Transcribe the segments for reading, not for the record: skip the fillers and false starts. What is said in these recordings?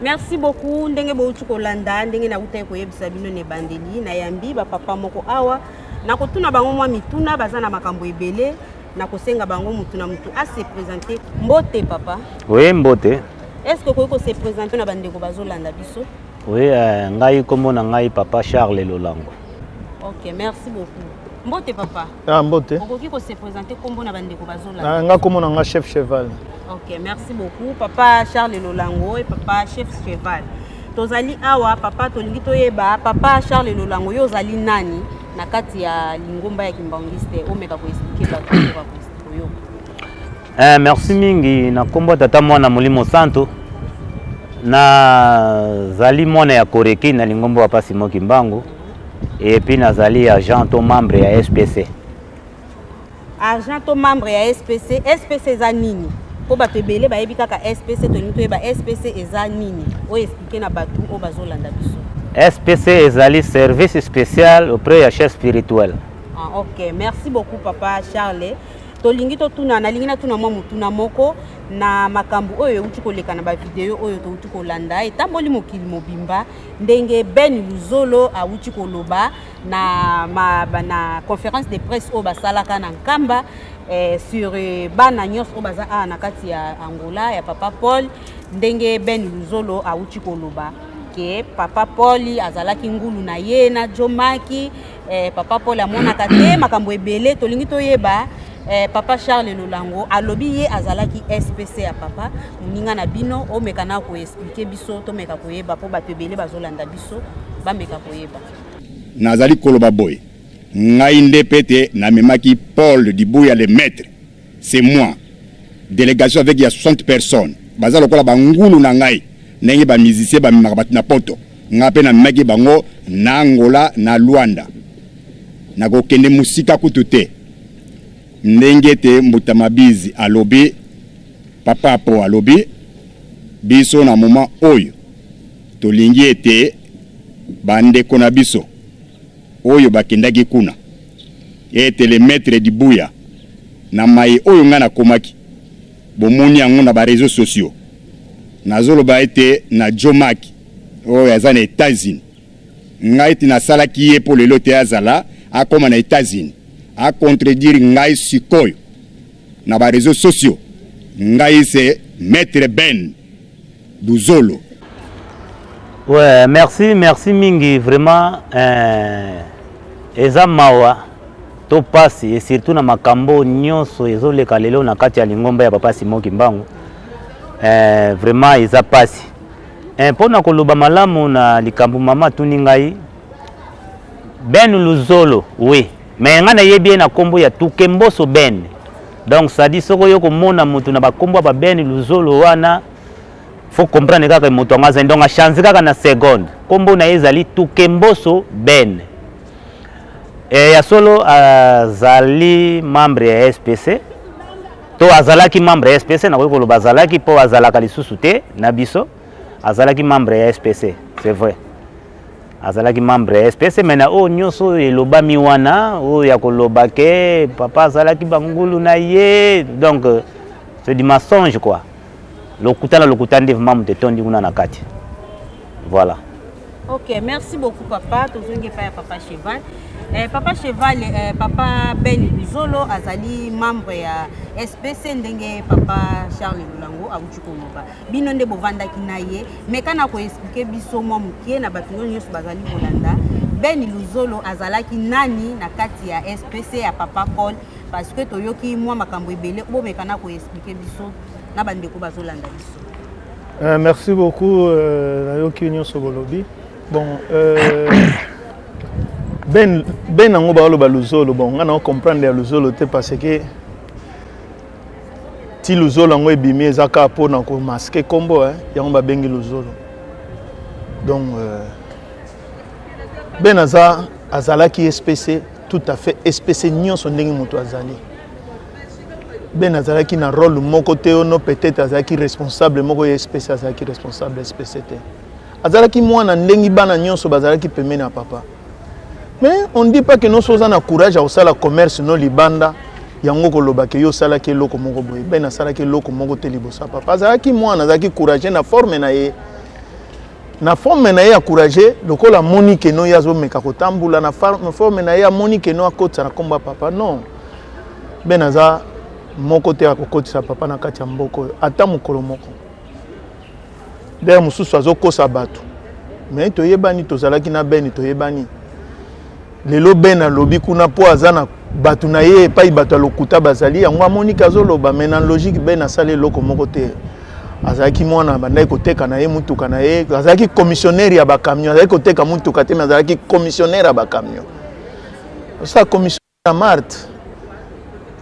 Merci beaucoup ndenge bouti kolanda ndenge nautaki koyebisa bino na ebandeli. Nayambi bapapa moko awa, nakotuna bango mwa mituna, baza na makambo ebele. Nakosenga bango mutu na mutu ase présenter. Mbote papa. Oui, mbote. Est ce que okoki kose présenter na bandeko bazolanda biso? Oui, ngai kombo na ngai papa Charles Lolango. Ok, merci beaucoup. Mbote papa. Ah, mbote. Okoki kose présenter kombo na bandeko bazolanda? Ah, nga kombo na nga Chef Cheval. Ok, merci beaucoup papa Charles Lolango et papa Chef Cheval. Tozali awa papa, tolingi toyeba papa Charles Lolango, yo ozali nani na kati ya lingomba ya kimbangiste? Omeka koexpliquer bato koyoka. Merci mingi. Na nkombo ya Tata, Mwana, Molimo Santo, nazali mwana ya Koreki na lingomba ya Papa Simon Kimbangu et puis nazali agent to membre ya SPC. Agent to membre ya SPC. SPC eza nini? Mpo bato ebele bayebi kaka SPC, tolingi toyeba SPC eza nini. Oyo expliquer na bato oyo bazolanda biso. SPC ezali service spécial auprès ya chef spirituel. Ah, ok, merci beaucoup papa Charles. Tolingi totuna, nalingi natuna mwa motuna moko na makambo oyo euti koleka na bavideo oyo touti kolanda, etamboli mokili mobimba, ndenge Ben Luzolo awuti koloba na conférence de presse oyo basalaka na Nkamba sur bana nyonso oyo baza awa na kati ya Angola ya papa Paul. Ndenge Ben Luzolo awuti koloba ke papa Paul azalaki ngulu na ye na Jomaki, papa Paul amonaka te makambo ebele. Tolingi toyeba, papa Charles Lolango alobi ye azalaki SPC ya papa moninga na bino. Omeka na koexpliquer biso, tomeka koyeba, mpo bato ebele bazolanda biso bameka koyeba. Nazali koloba boye: ngai nde mpe te namemaki Paul Dibuya le maître, c'est moi, délégation avec ya 60 personnes, baza lokola bangulu na ngai. Ndenge bamusicien bamemaka bato na Poto, ngai mpe namemaki bango na Angola, na Luanda. Nakokende mosika kutu te, ndenge ete Mbuta Mabizi alobi, papa po alobi biso na moment oyo tolingi ete bandeko na biso oyo bakendaki kuna, ete le maître Dibuya na mai oyo ngai nakomaki, bomoni yango na baréseaux sociaux, nazoloba ete na Jomak oyo aza na États-Unis, ngai ti nasalaki ye mpo lelo te azala akóma na États-Unis acontredire ngai sikoyo na baréseaux sociaux. Ngai c'est maître Ben Luzolo. Ouais, merci, merci mingi vraiment. Eza mawa to pasi et surtout na makambo nyonso ezoleka lelo na kati ya lingomba ya papa Simon Kimbangu. Vraiment eza pasi. Mpona koloba malamu na likambo mama atuni ngai, Ben Luzolo, oui, mais ngai nayebi ye na nkombo ya Tukemboso Ben. Donc sadi soki oyo komona moto na bakombo ya baben Luzolo wana, faut comprendre kaka moto yango azali, donc achange kaka na seconde, nkombo na ye ezali Tukemboso Ben. Ya solo azali membre ya SPC to azalaki membre ya SPC. Nakoki koloba azalaki mpo azalaka lisusu te na biso. Azalaki membre ya SPC, c'est vrai, azalaki membre ya SPC. Mais na oyo nyonso oyo elobami wana, oyo ya koloba ke papa azalaki bangulu na ye, donc c'est du mensonge quoi, lokuta na lokuta nde vraiment moto etondi kuna na kati, voilà. Ok, merci beaucoup papa. Tozongi epai ya papa Cheval. Papa Cheval, papa Ben Luzolo azali membre ya SPC, ndenge papa Charles Lulango awuti koloba. Bino nde bovandaki na ye, meka na koexpliquer biso mwa moke na bato nyonso bazali kolanda, Ben Luzolo azalaki nani na kati ya SPC ya papa Paul? Parce que toyoki mwa makambo ebele, bomeka na koexpliquer biso na bandeko bazolanda biso. Merci beaucoup. Nayoki nyonso bolobi. Bon, Ben yango baoloba Luzolo, bon, nga na comprendre ya Luzolo te, parce que ti Luzolo yango ebimi eza kaka mpona komasquer nkombo yango babengi Luzolo. Donc Ben aza, azalaki SPC tout à fait, SPC nyonso ndenge moto azali. Ben azalaki na rôle moko te ono peut-être azalaki responsable moko ya SPC, azalaki responsable SPC te. Azalaki mwana ndenge bana nyonso bazalaki pembeni ya papa. Mais on dit pas que nyonso oza na courage ya kosala commerce no libanda yango koloba ke yo osalaki eloko moko boye. Ben asalaki eloko moko te liboso ya papa. Azalaki mwana, azalaki courage na forme na ye. Na forme na ye ya courage, lokola amoni keno ye azomeka kotambola na forme na ye, amoni keno akotisa na nkombo ya papa. Non, Ben aza moko te akokotisa papa na kati ya mboka oyo ata mokolo moko. Dere mosusu azokosa bato, me toyebani, tozalaki na Ben, toyebani. Lelo Ben alobi kuna mpo aza na bato na ye epai bato ya lokuta bazali, yango amoniki azoloba. Me na logique, Ben asali eloko moko te. Azalaki mwana, abandaki koteka na ye mutuka na ye, azalaki commissionnaire ya bacamion. Azalaki koteka mutuka te, me azalaki commissionnaire ya bacamion, osala commission ya Marte.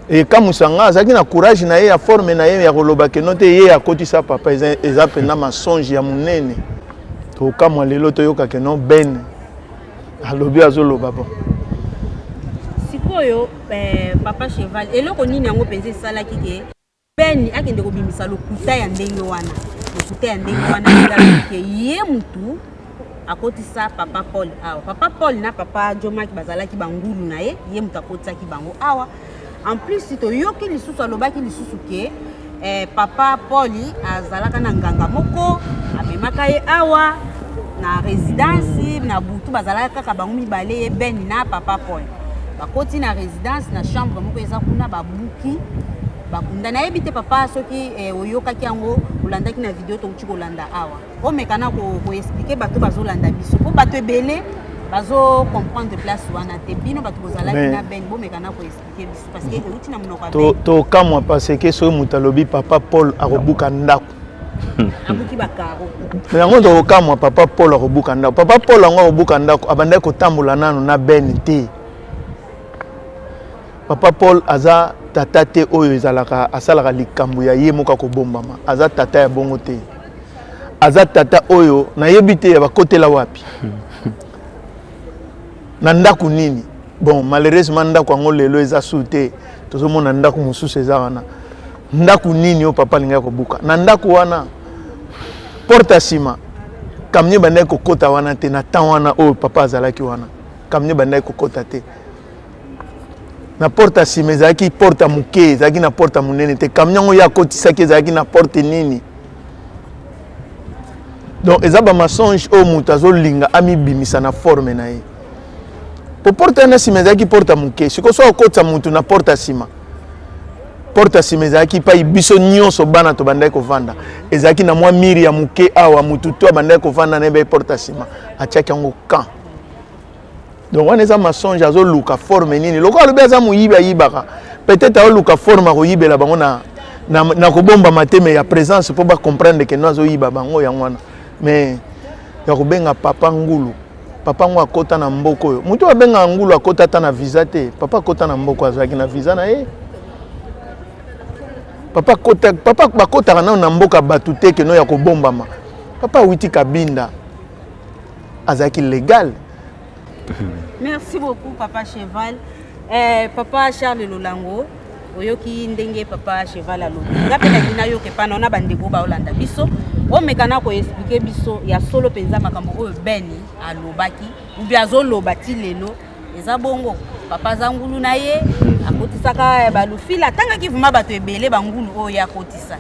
Ekamwisa nga, azalaki na courage na ye ya forme na ye ya koloba keno te ye akotisa papa. Eza mpenza mensonge ya monene. Tokamwa lelo toyoka keno Ben alobi, azoloba bon. Sikoyo papa Cheval, eloko nini yango mpenza esalaki ke Ben akende kobimisa lokuta ya ndenge wana, lokuta ya ndenge wana ke ye mutu akotisa papa Paul awa? Papa Paul na papa Jomaki bazalaki bangulu na ye, ye mutu akotisaki bango awa. En plus, toyoki lisusu alobaki lisusu ke papa Paul azalaka na nganga moko amemaka ye awa na résidence. Na butu bazalaka kaka bango mibale, ye Ben na papa Paul. Bakoti na résidence, na chambre moko eza kuna, babuki, bakunda. Nayebi te papa soki oyokaki yango, olandaki na video touti kolanda awa. Omeka na koexpliquer bato bazolanda biso, mpo bato ebele bazocomprendre place wana te. Bino bato bozalaki na Ben, bomeka na koexpliquer biso, parce que euti na monoko ya Ben. Tokamwa parce que soki moto alobi papa Paul akobuka ndako, abuki bakaro. Yango tokokamwa. Papa Paul akobuka ndako, papa Paul yango akobuka ndako, abandaki kotambola nano na Ben te. Papa Paul aza tata te oyo ezalaka asalaka likambo ya ye moko akobombama. Aza tata ya bongo te. Aza tata oyo nayebi te ya bakotela wapi, na ndako nini. Bon, malheureusement ndako yango lelo eza su te, tozomona ndako mosusu eza wana. Ndako nini oyo papa alingaki kobuka na ndako wana? Porte ya nsima, camion ebandaki kokɔta wana te. Na temps wana oyo papa azalaki wana, camion ebandaki kokɔta te na porte ya nsima. Ezalaki porte ya moke, ezalaki na porte ya monene te. Camion yango ye akotisaki ezalaki na porte nini? Donc eza bamensonge oyo moto azolinga amibimisa na forme na ye, po porte wana nsima ezalaki porte ya moke. Sikoyo so akotisa motu na porte ya nsima, porte ya nsima ezalaki epai biso nyonso bana tobandaki kovanda. Ezalaki na mwa mur ya moke awa, motu to abandaki kovanda na ye. Porte ya nsima atiaki yango camp. Donc wana eza mensonge. Azoluka forme nini? Lokola alobi aza moyibi, ayibaka, peut-être aoluka forme akoyibela bango na kobombama te, mais ya présence, mpo bacomprendre ke no azoyiba bango. Yango wana. Mais ya kobenga papa ngulu, papa ngo akɔta na mboka oyo, motu abengaka ngulu akɔta ata na visa te. Papa akɔta na mboka, azalaki na visa na ye. Papa kota, papa bakɔtaka nano na mboka bato te keno ya kobombama. Papa awiti Kabinda, azalaki légal. Merci beaucoup papa Cheval. Papa Charles Lolango, oyoki ndenge papa Cheval alobi. Nga mpe nalingi nayoka epa na bandeko baolanda biso. Omeka na koexpliquer biso ya solo mpenza makambo oyo Beni alobaki ubi azoloba ti lelo. Eza bongo, papa aza ngulu na ye, akotisaka balufila, atangaki vraiment bato ebele bangulu oyo ye akotisa.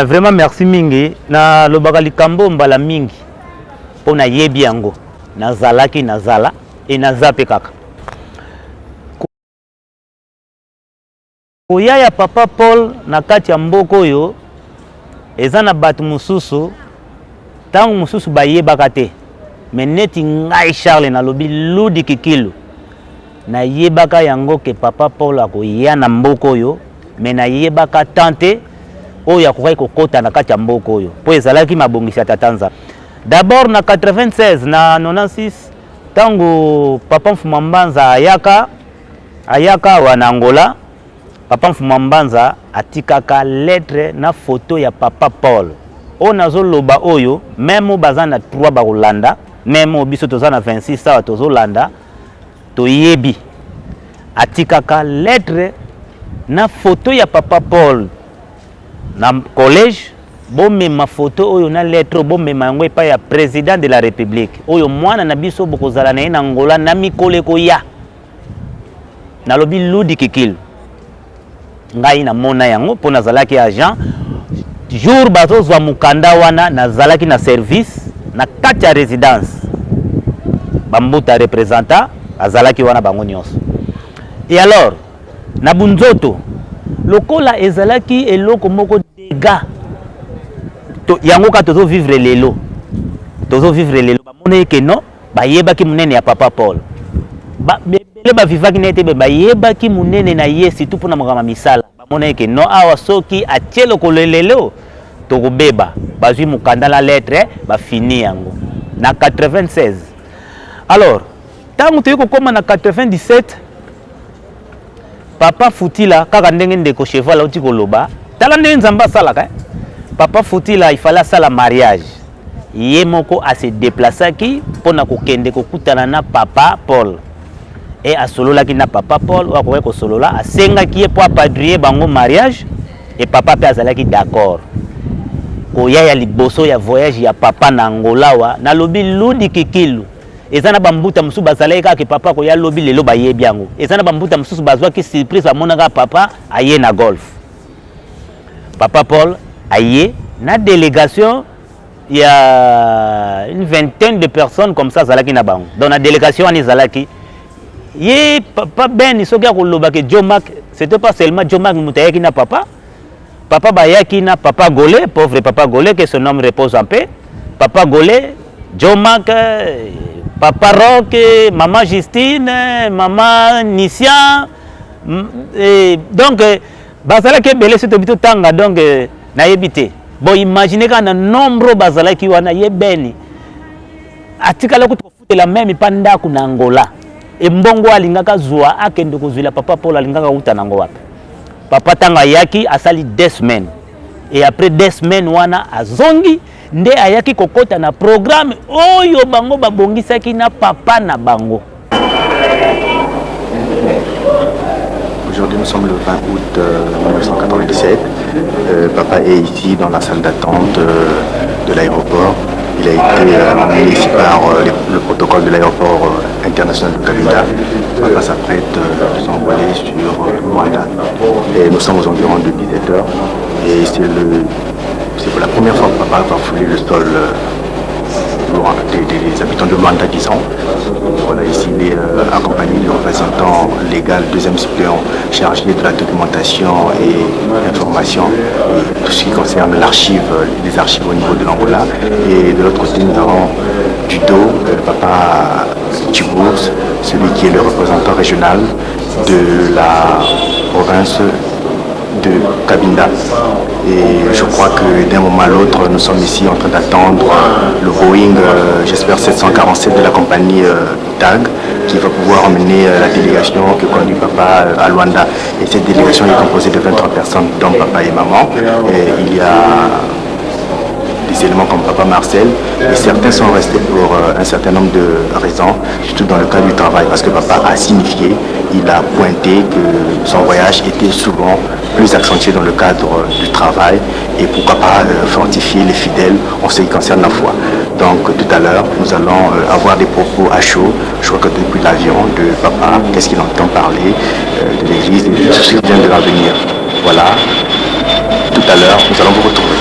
Vraiment merci mingi. Nalobaka likambo mbala mingi mpo nayebi yango. Nazalaki, nazala e naza mpe kaka koya ya papa Paul na kati ya mboka oyo. Eza na bato mosusu, ntango mosusu bayebaka te, me neti ngai Charles, nalobi Ludi Kikilu, nayebaka yango ke papa Paul akoya na mboka oyo, me nayebaka tan te oyo akokaki kokɔta na kati ya mboka oyo, mpo ezalaki mabongisi ya tata Nzambe. D'abord na 96, na 96, ntango papa Mfuma Mbanza ayaka awa na Angola, papa Mfuma Mbanza atikaka lettre na photo ya papa Paul. Oyo nazoloba oyo, même oyo baza na 3 bakolanda, même oyo biso toza na 26 awa tozolanda, toyebi atikaka lettre na photo ya papa Paul na collège: bomema photo oyo na lettre, bomema yango epai ya président de la République. Oyo mwana na biso bokozala na ye na Angola na mikolo ekoya. Nalobi Ludi Kikilu, ngai namona yango mpo nazalaki agent. Jour bazozwa mokanda wana, nazalaki na service. Na kati ya residence, bambuta représentant azalaki wana bango nyonso. Et alors, na bunzoto lokola ezalaki eloko moko dégâts to, yango kaka tozovivre lelo, tozovivre lelo. Bamoni ke non, bayebaki monene ya papa Paul. Ebele bavivaki na ye te, bayebaki monene na ye, surtout mpona makambo ya misala. Bamoni ke non, awa soki atie lokolo lelo, tokobeba. Bazwi mokanda na lettre, bafini yango na 96. Alors, ntango toyei kokóma na 97, papa Futila, kaka ndenge ndeko Cheval auti koloba, tala ndenge Nzambe asalaka, eh? Papa Futila ifale asala mariage, ye moko ase déplaçaki mpona kokende kokutana na papa Paul e asololaki na papa Paul oyo akokaki kosolola. Asengaki ye mpo apadrie bango mariage e papa mpe azalaki d'accord. Koya ya liboso ya voyage ya papa na Angola wa, nalobi ludi kikilu, eza na bambuta mosusu bazalaki kaka papa koya lobi, lelo bayebi yango. Eza na bambuta mosusu bazwaki surprise, bamonaka papa aye na Golf. Papa Paul aye na délégation ya une vingtaine de personnes comme ça, azalaki na bango. Donc na délégation wana ezalaki ye papa Ben. Soki akolobaki Joe Mark, c'était pas seulement Joe Mark moto ayaki na papa. Papa bayaki na papa Golé, pauvre papa Golé, que son âme repose en paix. Papa Golé, Joe Mark, papa Rock, maman Justine, maman Nisia, et donc bazalaki ebele. Soki tobi totanga, donc nayebi te. Bon, imagine kaka na nombre bazalaki wana. Ye Beni atikala kutu kofutela même mpa ndako na Angola. Embongo alingaka zwa, akende kozwila papa Paul, alingaka wuta nango wapi? Papa ntango ayaki, asali 2 semaines et après 2 semaines wana azongi, nde ayaki kokɔta na programme oyo bango babongisaki na papa na bango. Aujourd'hui, nous sommes le 20 août 1997. Papa est ici dans la salle d'attente de l'aéroport. Il a été emmené ici par le protocole de l'aéroport international de Cabinda. Papa s'apprête à s'envoler sur Luanda. Et nous sommes aux environs de 17 heures. Et c'est pour la première fois que papa va fouler le sol des habitants de Luanda, disons. Voilà, ici, il est accompagné du représentant légal, deuxième suppléant chargé de la documentation et l'information, et tout ce qui concerne l'archive, les archives au niveau de l'Angola. Et de l'autre côté, nous avons du dos papa Tibours, celui qui est le représentant régional de la province de Cabinda. Et je crois que d'un moment à l'autre, nous sommes ici en train d'attendre le Boeing, j'espère 747 de la compagnie TAG, qui va pouvoir emmener la délégation que conduit papa à Luanda. Et cette délégation est composée de 23 personnes, dont papa et maman. Et il y a des éléments comme papa Marcel, et certains sont restés pour un certain nombre de raisons, surtout dans le cadre du travail, parce que papa a signifié, il a pointé que son voyage était souvent plus accentué dans le cadre du travail et pourquoi pas fortifier les fidèles en ce qui concerne la foi. Donc tout à l'heure, nous allons avoir des propos à chaud, je crois que depuis l'avion de papa, qu'est-ce qu'il entend parler de l'église et de tout ce qui vient de l'avenir. Voilà, tout à l'heure, nous allons vous retrouver.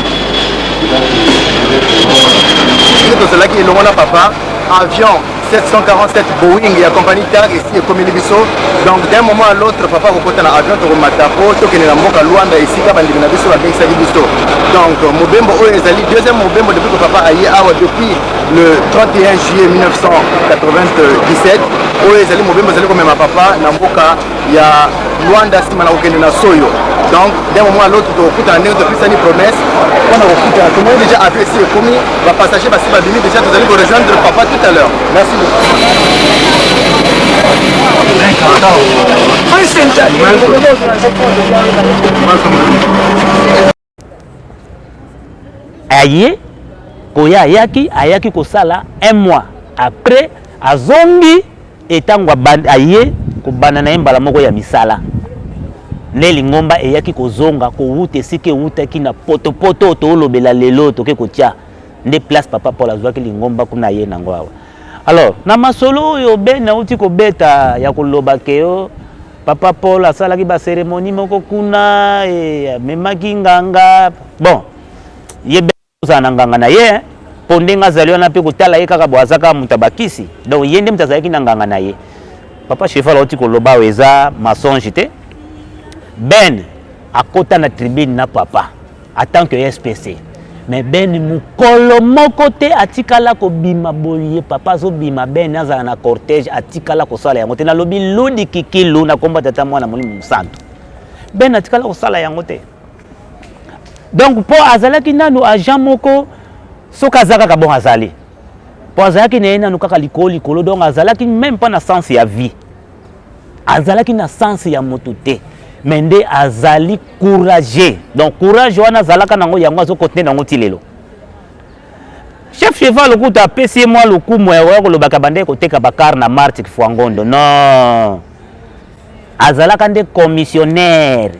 Tozalaki elongo na papa. Avion 747 Boeing ya compagnie TAG esi ekomeli biso. Donc d'un moment à l'autre, papa kokota na avion, tokomata po tokende na mboka Luanda, esika bandimi na biso babengisaki biso. Donc mobembo oyo ezali deuxième mobembo depuis que papa aye awa, depuis le 31 juillet 1997. Oyo ezali mobembo ezali komema papa na mboka ya Luanda, nsima na kokende na Soyo. Donc d'un moment à l'autre tokokutana ndenge topesani promesse mpona kokutana. Tomoni déjà avion esi ekomi, bapassager basi babimi déjà. Tozali korejoindre papa tout à l'heure. Merci beaucoup. Aye koya, ayaki kosala un mois, après azongi. Etango aye kobanda na ye mbala moko ya misala, nde lingomba eyaki kozonga kowuta esika ewutaki na potopoto. Toolobela lelo, toke kotia nde place papa Paul azwaki lingomba kuna, ye nango awa. Alors, na masolo oyo be nauti kobeta ya koloba ke yo papa Paul asalaki bacérémonie moko kuna, amemaki nganga, bon, ye be ozala na nganga na ye. Mpo ndenge azali wana mpe kotala ye kaka bo aza kaka moto ya bakisi. Donc ye nde moto azalaki na nganga na ye. Papa Cheval auti koloba awa eza mensonge te. Ben akota na tribune na papa en tant que SPC. Mais Ben mokolo moko te atikala kobima boye papa azobima Ben azala na cortège atikala kosala yango te. Nalobi ludi kikilu na komba tata mwana molimo mosantu. Ben atikala kosala yango te. Donc mpo azalaki nanu agent moko soki aza kaka bon azali mpo azalaki na ye nanu kaka likolo likolo donc azalaki même pas na sens ya vie azalaki na sens ya moto te mais nde azali courageux donc courage wana azalaka nango yango azokontinue nango ti lelo chef cheval lokuta apesi ye mwa lokumu ya koya kolobaka bandeki koteka bakar na marte kifuangondo non azalaka nde commissionnaire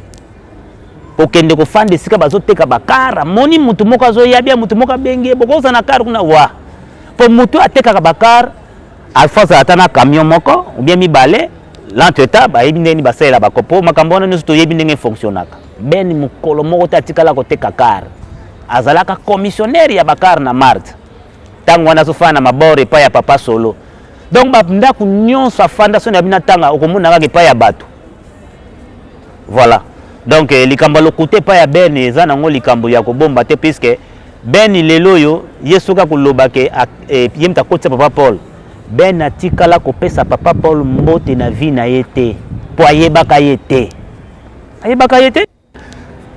kokende kofanda esika bazoteka bakar amoni motu moko azoya bia motu moko abengi ye bokozala na kar kuna wa mpo motu atekaka bakar alfa azala ata na camion moko ou bien mibale l'entretemps bayebi ndenge nini basalela bakopo makambo wana nyonso toyebi ndenge efonctionnaka ben mokolo moko te atikala koteka kar azalaka commissionnaire ya bakar na marte ntango wana azofanda na mabor epai ya papa solo donc bandako nyonso afanda soni abi natanga okomona kaka epai ya bato voilà donc eh, likambo ya lokuta epai ya ben eza nango likambo ya kobomba te puisque ben lelo oyo ye soki akoloba ke eh, ye moto akotisa papa paul ben atikala kopesa papa paul mbote na vie na ye te mpo ayebaka ye te ayebaka ye te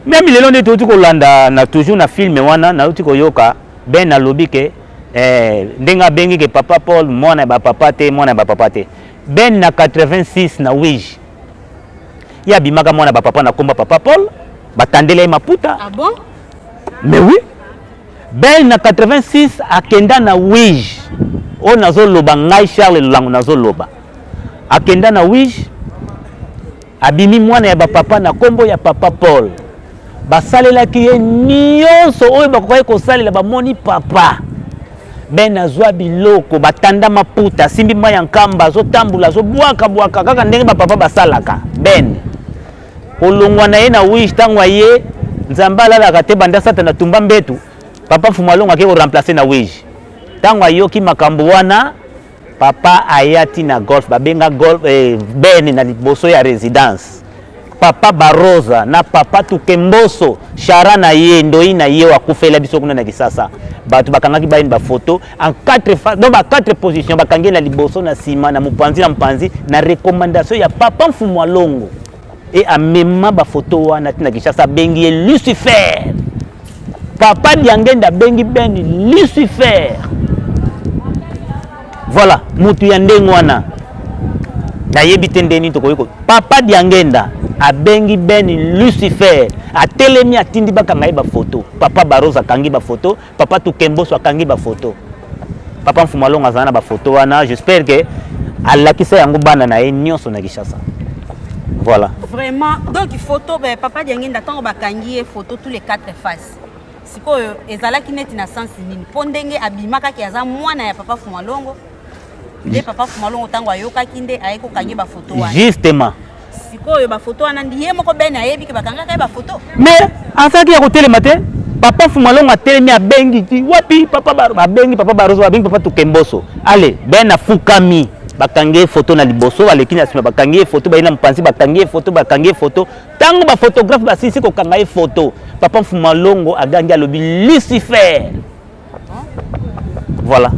Meme lelo nde touti kolanda na toujours na film wana nauti koyoka Ben alobi ke eh, ndenge abengi ke papa Paul mwana ya bapapa te mwana ya bapapa te Ben na 86 na Wige ye abimaka mwana ya bapapa na komba papa Paul batandela ye maputa ah bon? Mais oui Ben na 86 akenda na Wige oyo nazoloba ngai Charles Lolango nazoloba akenda na Wige Abimi mwana ya ba papa na kombo ya papa Paul. Basalelaki ye nyonso oyo bakokaki kosalela, bamoni papa Ben azwa biloko, batanda maputa, asimbi mai ya nkamba, azotambola, azobwaka bwaka kaka ndenge ba papa basalaka. Ben kolongwa na ye na wish ntango aye Nzambe alalaka te banda Satana atumba mbetu, papa Mfumu Alongo ake ko remplacer na wish. Ntango ayoki makambo wana Papa aya ti na golf babenga golf eh, Ben na liboso ya residence. Papa Baroza na papa Tukemboso shara na ye ndoi na ye akufela biso kuna na Kisasa. Bato bakangaki bayini ba photo en quatre fa donc ba quatre positions bakangi na liboso na sima na mopanzi na mopanzi na recommandation ya papa Mfumu Alongo et amema ba photo wana ti na Kinshasa abengi ye Lucifer. Papa Diangenda abengi Ben Lucifer. Voilà, mutu ya ndenge wana nayebi te ndenge nini tokoki ko Papa Diangenda abengi Ben Lucifer, atelemi atindi bakanga ye bafoto. Papa Baroza akangi bafoto, Papa Tukemboso akangi bafoto. Papa Mfuma Longo azala na bafoto wana, j'espère que alakisa yango bana na ye nyonso na Kinshasa. Voilà. Vraiment, donc photo ben, papa Diangenda ntango bakangi ye photo tous les quatre faces. Sikoyo ezalaki neti na sens nini? Mpo ndenge abima kaka aza mwana ya papa Fuma Longo. Nde papa Fuma Longo ntango ayokaki nde aye kokangi ba photo wana. Justement. Sikoyo ba photo wana ndi ye moko Ben ayebi ke bakangaka ye ba photo. Mais azalaki ya kotelema te. Papa Fumalongo atelemi abengi ti wapi papa Baro abengi papa Barozo abengi papa Tukemboso. Allez, Ben afukami bakangi ye photo na liboso baleki na nsima bakangi ye photo baye na mopanzi bakangi ye photo bakangi ye photo ntango baphotographe basilisi kokanga ye photo papa Mfumalongo agangi alobi Lucifer. Voilà.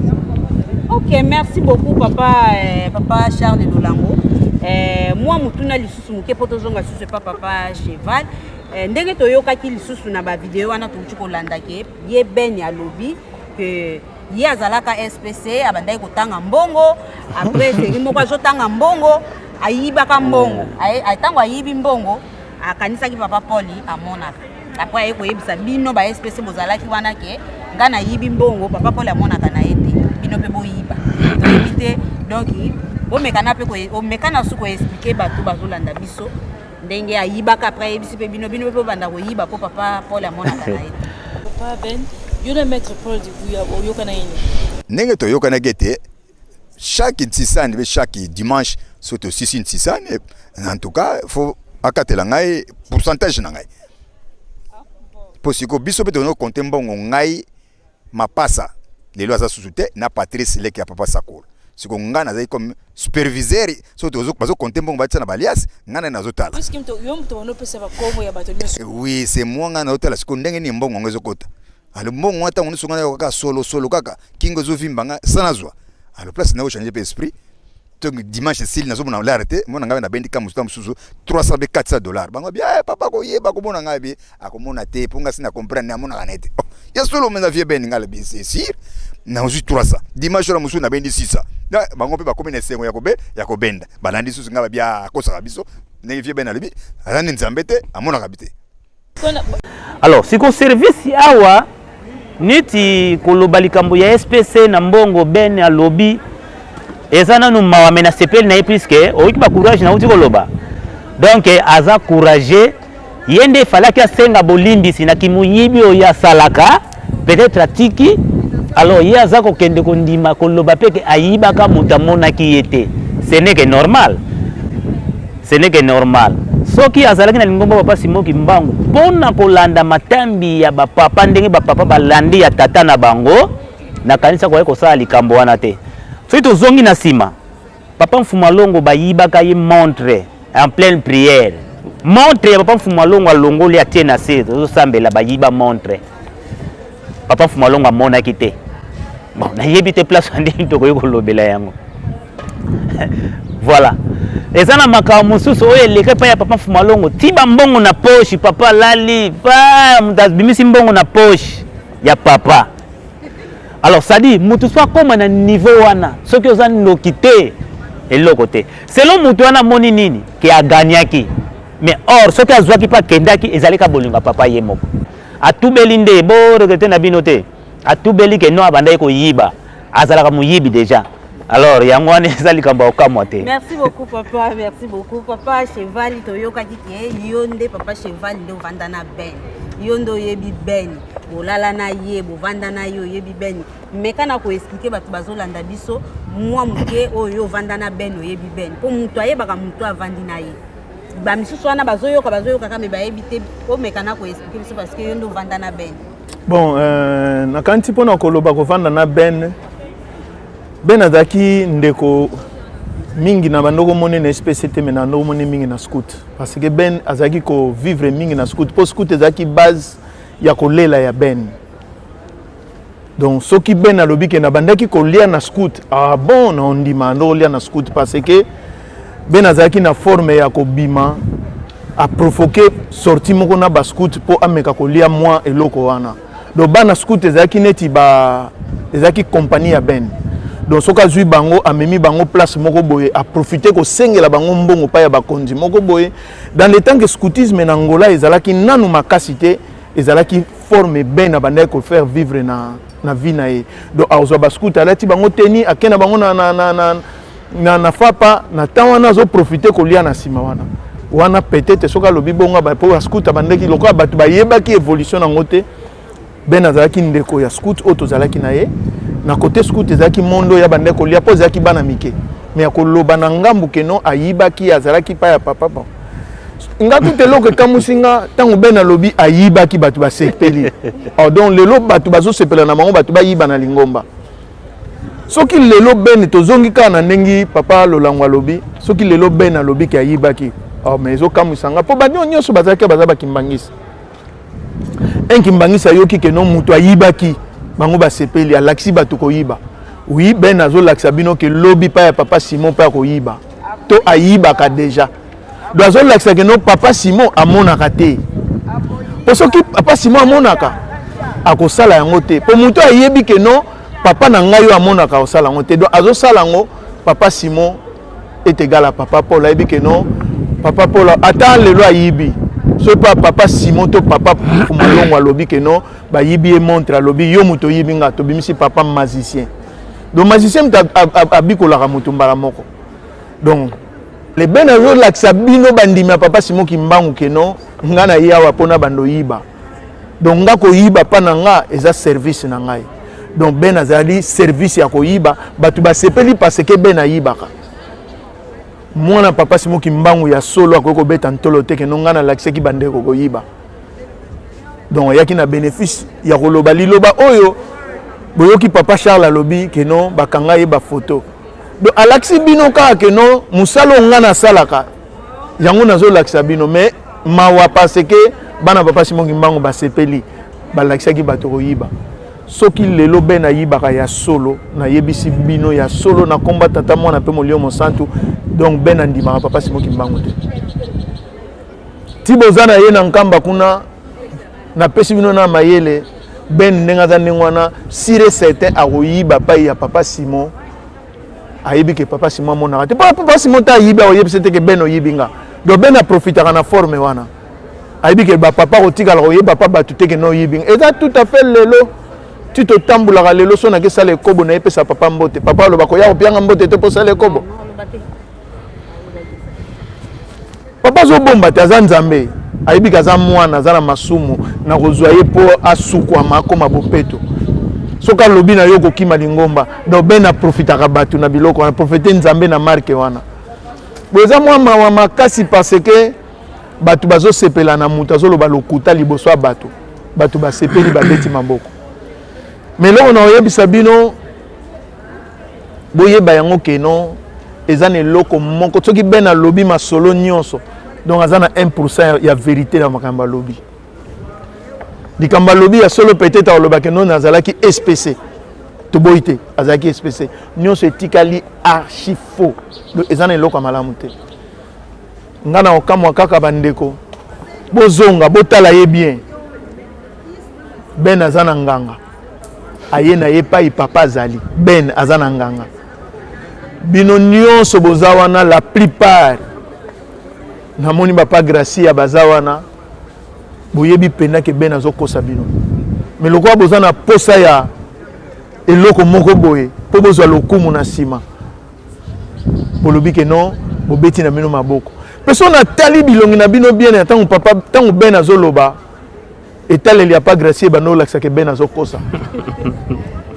Ok, merci beaucoup papa, eh, papa Charles Lolango. Eh, moi mutuna lisusu moke po tozonga lisusu epa papa Cheval. Eh, ndenge toyokaki lisusu na ba video wana touti kolanda ke ye Ben alobi ke ye azalaka SPC abandaki kotanga mbongo après seri moko azotanga mbongo ayibaka mbongo ntango ayibi mbongo akanisaki papa Paul amonaka après aye koyebisa bino ba SPC bozalaki wana ke nga nayibi mbongo papa Paul amonaka na ye te bino mpe boyiba toyebi te donc bomekana mpe omekana su koexplike bato bazolanda biso ndenge ayibaka après ayebisi mpe bino bino mpe bobanda koyiba mpo papa Paul amonaka na ye te. Papa Ben, yo na maître Paul Dibuya oyokanaki nini? Ndenge toyokanaki ete chaque ntisani mpe chaque dimanche soki tosisi ntisani en tout cas faut akatela ngai pourcentage na ngai mpo sikoyo biso mpe tokoki konte mbongo ngai mapasa. Lelo aza susu te na Patrice leki ya papa Sakola. Siko nga nazali comme superviseur so tozo bazo compter mbongo batia na balias nga na nazo tala. Puisque mto yo mto bano pesa ba kombo ya bato nyonso. Eh oui, c'est moi nga nazo tala siko ndenge ni mbongo ngo ezokota. Alo mbongo wana tango nyonso nga nayoka kaka solo solo kaka kingo ezovimba nga sana nazwa. Alo place na changer pe esprit. Donc dimanche esili nazomona lare te mona ngai nabendi ka mosusu mosusu 300 be 400 dollars bango bi eh, papa koyeba komona ngai bi akomona te mpo ngai si na comprendre amonaka na ye te oh, ya solo mpenza vie beni ngai alobi c'est sûr nazwi 300 dimanche wana mosusu nabendi 600 bango mpe bakomi na esengo ya kobe ya kobenda balandi susu ngai babi ah, akosaka biso ndenge vie beni alobi aza nde nzambe te amonaka bi te. Alors siko service awa neti koloba likambo ya SPC na mbongo Ben alobi eza nanu mawa me nasepeli na ye puisque oyoki ba courage nauti koloba donc aza courageux ye nde efalaki asenga bolimbisi na kimoyibi oyo asalaka peut-être atiki alors ye aza kokende kondima koloba mpe ke ayibaka moto amonaki ye te ce n'est que normal. Ce n'est que normal. Soki azalaki na lingomba papa Simon Kimbangu mpo na kolanda matambi ya ba papa ndenge ba papa balandi ya tata na bango, nakanisi akoki kosala likambo wana te. Soki tozongi na nsima, papa Mfuma Longo bayibaka ye montre en pleine prière. Montre ya papa Mfuma Longo alongoli atie na se, tozosambela bayiba montre. Papa Mfuma Longo amonaki te. Bon, nayebi te place ndenge tokoki kolobela yango. Voilà. Eza na makambo mosusu oyo eleka epai ya papa Fumalongo, ti ba mbongo na poche, papa alali, pa moto abimisi mbongo na poche ya papa. Alors ça dit moto so akoma na niveau wana, soki oza ndoki te, eloko te. Selon moto wana amoni nini ke agagnaki, mais or soki azwaki mpe akendaki, ezali ka bolingo ya papa ye moko. Atubeli nde bo regrette na bino te. Atubeli ke non abandaki koyiba. Azalaka moyibi dejà. Alors yango wana eza likambo ya kokamwa te. Merci beaucoup papa, merci beaucoup papa Cheval. Toyokaki ke yo nde papa Cheval nde ovanda na Ben, yo nde oyebi Ben, bolala na ye, bovanda na ye, oyebi Ben. Meka na koexplike bato bazolanda biso mwa moke oyo ovanda na Ben, oyebi Ben, mpo moto ayebaka moto avandi na ye. Bamisusu wana bazoyoka bazoyoka kaka me bayebi te. Omeka na koexplike biso parce que yo nde ovanda na Ben. Bon, euh, nakanisi mpona koloba kovanda na Ben. Ben azalaki ndeko mingi na bando komone na SPC te, mais na bando komone mingi na scout, parce que Ben azalaki kovivre mingi na scout, mpo scout ezalaki base ya kolela ya Ben. Donc soki Ben alobi ke nabandaki kolia na scout, ah bon, na ondima ando kolia na scout, parce que Ben azalaki na forme ya kobima aprovoke sortie moko na ba scout mpo ameka kolia mwa eloko wana. Donc bana scout ezalaki neti ba ezalaki compagnie ya Ben. Donc soki azwi bango amemi bango place moko boye, aprofite kosengela bango mbongo pa ya bakonzi moko boye. Dans le temps que scoutisme na Angola ezalaki nanu makasi te, ezalaki forme Ben abandaki ko faire vivre na na vie na ye. Donc azwa ba scout alati bango teni ake na bango na na na na na, na fapa na temps wana azo profiter kolia na nsima wana wana peut-être soki alobi bongo mpo ba scout abandaki lokola bato bayebaki évolution nango te. Ben azalaki ndeko ya scout oyo tozalaki na ye na kote scout ezalaki mondo ya bandaki kolia mpo ezalaki bana mike, me ya koloba na ngambu keno ayibaki azalaki pa ya papa. Bon, nga kuta eloko ekamwisi nga ntango Ben alobi ayibaki, bato basepeli. Oh, donc lelo bato bazosepela na bango, bato bayiba na lingomba. Soki lelo Ben tozongi kaka na ndenge papa Lolango alobi, soki lelo Ben alobi ke ayibaki, oh, mais ezokamwisa nga mpo banio nyonso bazalaki baza bakimbangisi. Un kimbangisi ayoki ke no moto ayibaki, bango basepeli, alakisi bato koyiba. Oui, Ben azolakisa bino ke lobi pa ya papa Simon mpe akoyiba to ayibaka deja. Donc azolakisa ke no papa Simon amonaka te, po soki papa Simon amonaka akosala yango te, po moto ayebi ke no papa na ngai oyo amonaka akosala yango te. Donc azosala yango, papa Simon est égal à papa Paul. Ayebi ke no papa Paul ata lelo ayibi, soki pa papa Simon to papa Fumalongo alobi ke no bayibi ye montre, alobi yo moto oyibi nga, tobimisi papa magicien. Donc magicien moto abikolaka moto mbala moko. Donc le Ben azolakisa bino bandimi ya papa Simon Kimbangu ke no nga na ye awa mpona bando yiba. Donc nga koyiba pa na nga eza service na ngai. Donc Ben azali service ya koyiba, bato basepeli parce que Ben ayibaka. Mwana papa Simon Kimbangu ya solo akoki kobeta ntolo te ke no nga nalakisaki bandeko koyiba. Donc ayaki na bénéfice ya koloba liloba oyo. Boyoki papa Charles alobi que non, bakanga ye bafoto. Donc alakisi bino kaka que non, mosala oyo nga nasalaka yango nazolakisa bino. Mais mawa, parce que bana papa Simon Kimbangu basepeli, balakisaki bato koyiba. Soki lelo Ben ayibaka ya solo, nayebisi bino ya solo na komba tata mwana mpe molio mosantu, donc Ben andimaka papa Simon Kimbangu te. Ti boza na ye na Nkamba kuna, napesi bino na mayele, Ben ndenge aza ndenge wana, sûr et certain akoyiba pai ya papa Simon. Ayebi ke papa Simon amonaka te. Papa Simon te ayibi, akoyebisa te ke Ben oyibi nga. Donc Ben aprofitaka na forme wana, ayebi ke bapapa kotikala koyeba pa bato te ke no oyibi nga. Eza tout à fait lelo ti totambulaka lelo, so nake sala ekobo, na yepesa papa mbote, papa aloba koya kopianga mbote te mpo sala ekobo. Papa azobomba te, aza Nzambe, ayebi ke aza mwana, aza na masumu, na kozwa ye mpo asukwama akóma bopeto. Soki alobi na yo kokima lingomba, donc Ben aprofitaka bato na biloko wana, profite Nzambe na marke wana. Bo eza mwa mawa makasi, parce que bato bazosepela na moto azoloba lokuta liboso ya bato. Bato basepeli, babeti maboko. Mais eloko na oyebisa bino, boyeba yango ke non, eza na eloko moko. Soki Ben alobi masolo nyonso, donc aza na 1% ya vérité na makambo alobi. Likambo alobi ya solo, peut-être alobaki non, azalaki SPC, toboyi te, azalaki SPC. Nyonso etikali archi faux. Donc eza na eloko ya malamu te. Nga na okamwa kaka, bandeko, bozonga botala ye bien. Ben aza na nganga, aye na ye pai papa azali. Ben aza na nganga. Bino nyonso boza wana, la plupart namoni bapa Gracia baza wana, boyebi mpenza ke Ben azokosa bino. Mais lokola boza na posa ya eloko moko boye mpo bozwa lokumu na nsima, bolobi ke non, bobeti na bino maboko. Mpe so natali bilongi na bino bien na ntango papa, ntango Ben azoloba, etaleli ya pa Gracie ebanda olakisaka Ben azokosa.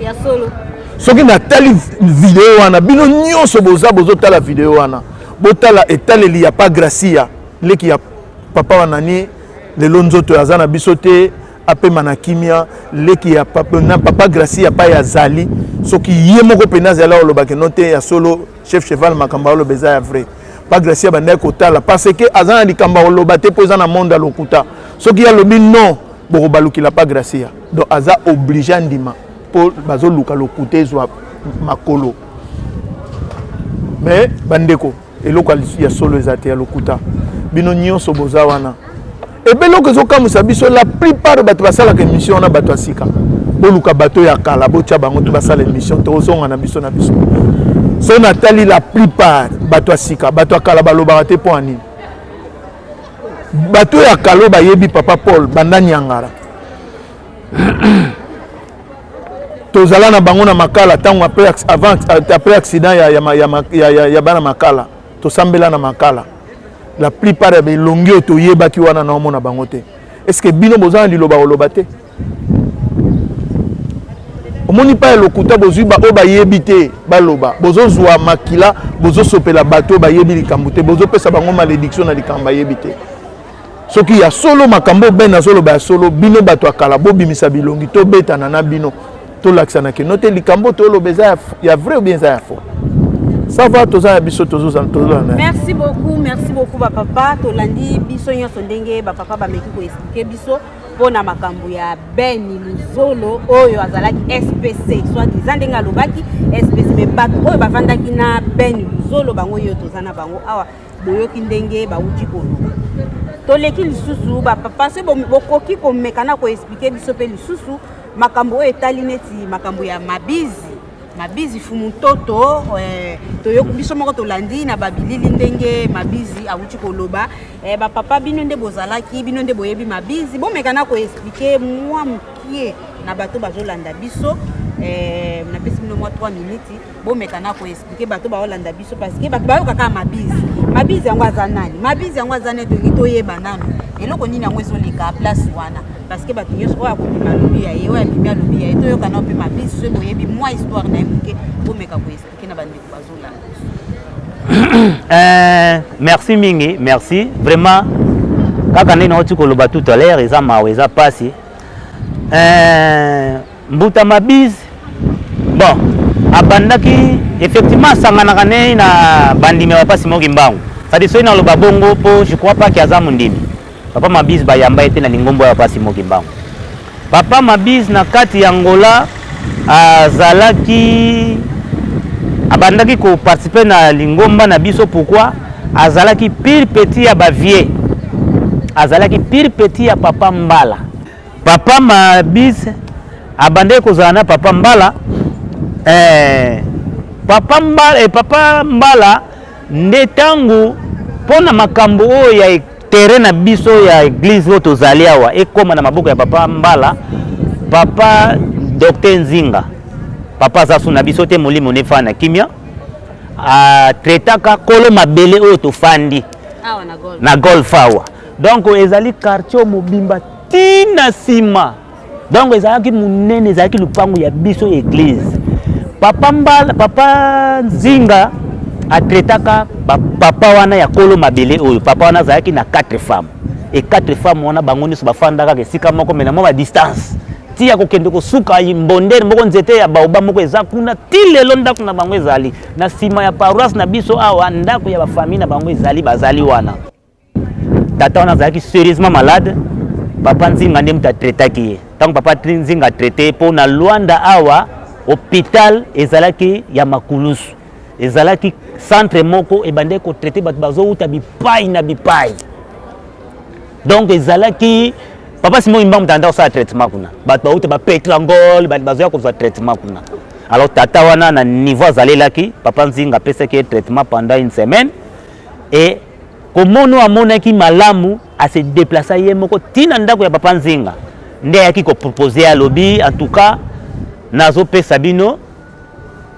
Ya solo. Soki natali video wana, bino nyonso boza bozotala video wana, botala etaleli ya pa Gracia, leki ya papa wanani. Lelo nzoto aza na biso te, apema na kimia. Leki ya papa, na papa Gracia pai azali, soki ye moko mpenza azali, alobaki no te, ya solo chef cheval, makambo aloba eza ya vrai. Pa Gracia bandaki kotala, parce que aza na likambo akoloba te, mpo eza na monde ya lokuta. Soki alobi non, bokobalukila pa Gracia. Donc aza obligé andima, mpo bazoluka lokuta ezwa makolo. Mais bandeko, eloko ya solo eza te, ya lokuta. Bino nyonso boza wana, ebe eloko ezokamwisa biso, la plupart bato basalaka émission wana bato ya sika. Boluka bato ya kala, botya bango to basala émission, tozonga na biso na biso. So natali la plupart bato ya sika, bato ya kala balobaka te. Mpo ya nini? Bato ya kala oyo bayebi papa Paul banda Nyangara, tozala na bango na Makala ntango après, avant, après accident ya bana Makala, tosambela na Makala. La plupart ya belongi oyo toyebaki wana, naomona bango te. Est ce que bino boza na liloba koloba te? Omoni pa ya lokuta, bozwi oyo bayebi te baloba, bozozwa makila, bozosopela bato oyo bayebi likambo te, bozopesa bango malédiction na likambo bayebi te. Soki ya solo makambo Ben azoloba ya solo, bino bato ya kala bobimisa bilongi, tobetana na bino, tolakisana keno te likambo toloba eza ya vrai ou bien eza ya faux. Ça va, toza ya biso, tozolanda. Merci beaucoup, merci beaucoup bapapa. Tolandi biso nyonso ndenge bapapa bameki koexpliquer biso mpona makambo ya Ben Luzolo oyo azalaki SPC, soit eza ndenge alobaki SPC. Mais bato oyo bavandaki na Ben Luzolo, bango oyo toza na bango awa, boyoki ndenge bawuti koloba. Toleki lisusu bapapa, so bokoki komeka na koexpliquer biso mpe lisusu makambo oyo etali neti makambo ya Mabizi, Mabizi Fumu Ntoto. Toyoki biso moko, tolandi na babilili ndenge Mabizi awuti koloba. Bapapa, bino nde bozalaki, bino nde boyebi Mabizi, bomeka na koexpliquer mwa mokie na bato bazolanda biso. Napesi bino mwa 3 minutes, bomeka na koexpliquer bato baolanda biso, parce que bato bayoka kaka Mabizi. Mabizi yango aza nani? Mabizi yango aza nani? Tolingi toyeba nano eloko nini yango ezoleka place wana, parce que bato nyonso, oyo akobima alobi ya ye, oyo abimi alobi ya ye. Toyoka nao mpe Mabizi, soki boyebi mwa histoire na ye moke, bomeka koexpliquer na bandeko bazolanda biso. Merci mingi, merci vraiment. Kaka ndenge nauti koloba tout à l'heure, eza mawa, eza pasi. Mbuta Mabizi. Bon, abandaki effectivement asanganaka ne na bandimi ya papa Simon Kimbangu. C'est-à-dire soki naloba bongo po je crois pas que aza mondimi. Papa Mabiz bayamba ye te na lingombo ya papa Simon Kimbangu. Papa Mabiz na kati ya Angola azalaki abandaki ko participer na lingomba na biso pourquoi azalaki pire petit ya ba vieux. Azalaki pire petit ya papa Mbala. Papa Mabiz abandaki kozala na papa Mbala eh, papa Mbala, eh, papa Mbala nde ntango mpo na makambo oyo ya terrain na biso ya eglise oyo tozali awa ekóma na maboko ya papa Mbala, papa Docteur Nzinga, papa aza su na biso te, molimo nefa na kimia, atraitaka kolo mabele oyo tofandi awa na golf, na golf awa. Donc ezali quartier mobimba tina nsima, donc ezalaki monene, ezalaki lupango ya biso église. Papa Mbala, papa Nzinga atraitaka papa wana ya kolo mabele oyo. Papa wana azalaki na 4 femmes, et 4 femmes wana bango nyonso bafandaka kaka esika moko, mais na mwa badistance ti ya kokende kosuka mbondere moko, nzete ya baoba moko eza kuna. Ti lelo ndako na bango ezali na nsima ya paroisse na biso awa, ndako ya bafamille na bango ezali, bazali wana. Tata wana azalaki sérieusement malade, papa Nzinga nde moto atraitaki ye. Ntango papa Nzinga atraite, mpo na Lwanda awa hôpital ezalaki ya Makulusu, ezalaki centre moko ebandaki kotraite bato bazowuta bipai na bipai. Donc ezalaki papa Simon Kimbangu moto anda kosala traitement kuna, bato bauta bapetrangol, bato bazoya kozwa traitement kuna. Alors tata wana na niveau azalelaki, papa Nzinga apesaki ye traitement pendant une semaine, et komona oyo amonaki malamu, ase déplaça ye moko ntina ndako ya papa Nzinga, nde ayaki kopropose, alobi: "En tout cas nazopesa bino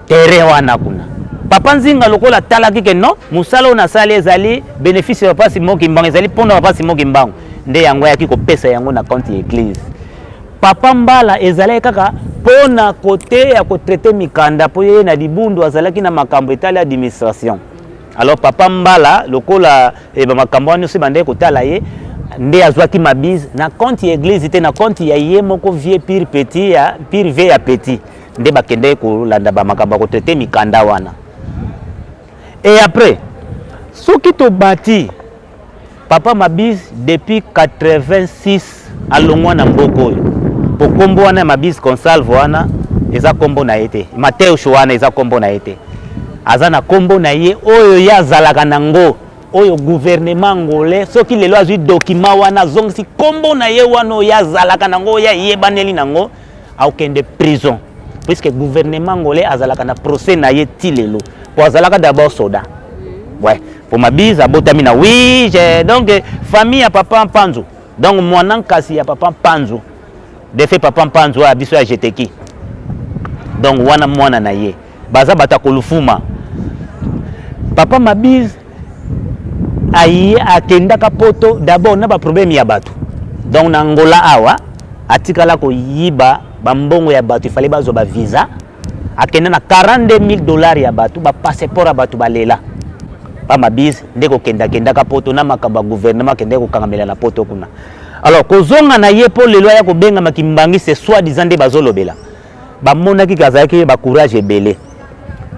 terrain wana kuna." Papa Nzinga lokola atalaki ke non, mosala oyo nasali ezali bénéfice ya papa Simon Kimbangu, ezali mpona papa Simon Kimbangu, nde yango ayaki kopesa yango na compte ya église. Papa Mbala ezalaki kaka mpona kote ya kotraite mikanda, mpo ye na libundu azalaki na makambo etali administration. Alors papa Mbala lokola eh, bamakambo wana nyonso ebandaki kotala ye, nde azwaki Mabise na compte ya église te, na compte ya ye moko vieux pire petit ya pire vieux ya petit, nde bakendaki kolanda bamakambo ya kotraite mikanda wana. Et après soki tobati papa Mabise depuis 86 alongwa na mboka oyo, po nkombo wana ya Mabise Consalve wana eza nkombo na ye te, Mateus wana eza nkombo na ye te. Aza na nkombo na ye oyo ye azalaka nango, oyo gouvernement angolais soki lelo azwi document wana, azongisi nkombo na ye wana oyo azalaka nango, oyo ayebaneli nango, akokende prison, puisque gouvernement angolais azalaka na procès na ye ti lelo, po azalaka d'abord soda. Ouais, po Mabise abotami na Wige, donc famille ya papa Mpanzu, donc mwana nkasi ya papa Mpanzu, defe papa Mpanzu oyo biso ya Jeteki, donc wana mwana na ye, baza bato ya kolufuma. Papa Mabise aye akendaka poto d'abord na baproblème ya bato. Donc na Angola awa atikala koyiba bambongo ya bato, ifale bazwa bavisa, akenda na 42 000 dollars ya bato, bapasseport ya bato balela. Pamabise nde kokendakendaka poto na makambo ya gouvernement, akendaki kokangamela na poto kuna. Alors kozonga na ye mpo lelo aya kobengama Kimbanguiste soi-disant, nde bazolobela bamonaki ke azalaki bacourage ebele.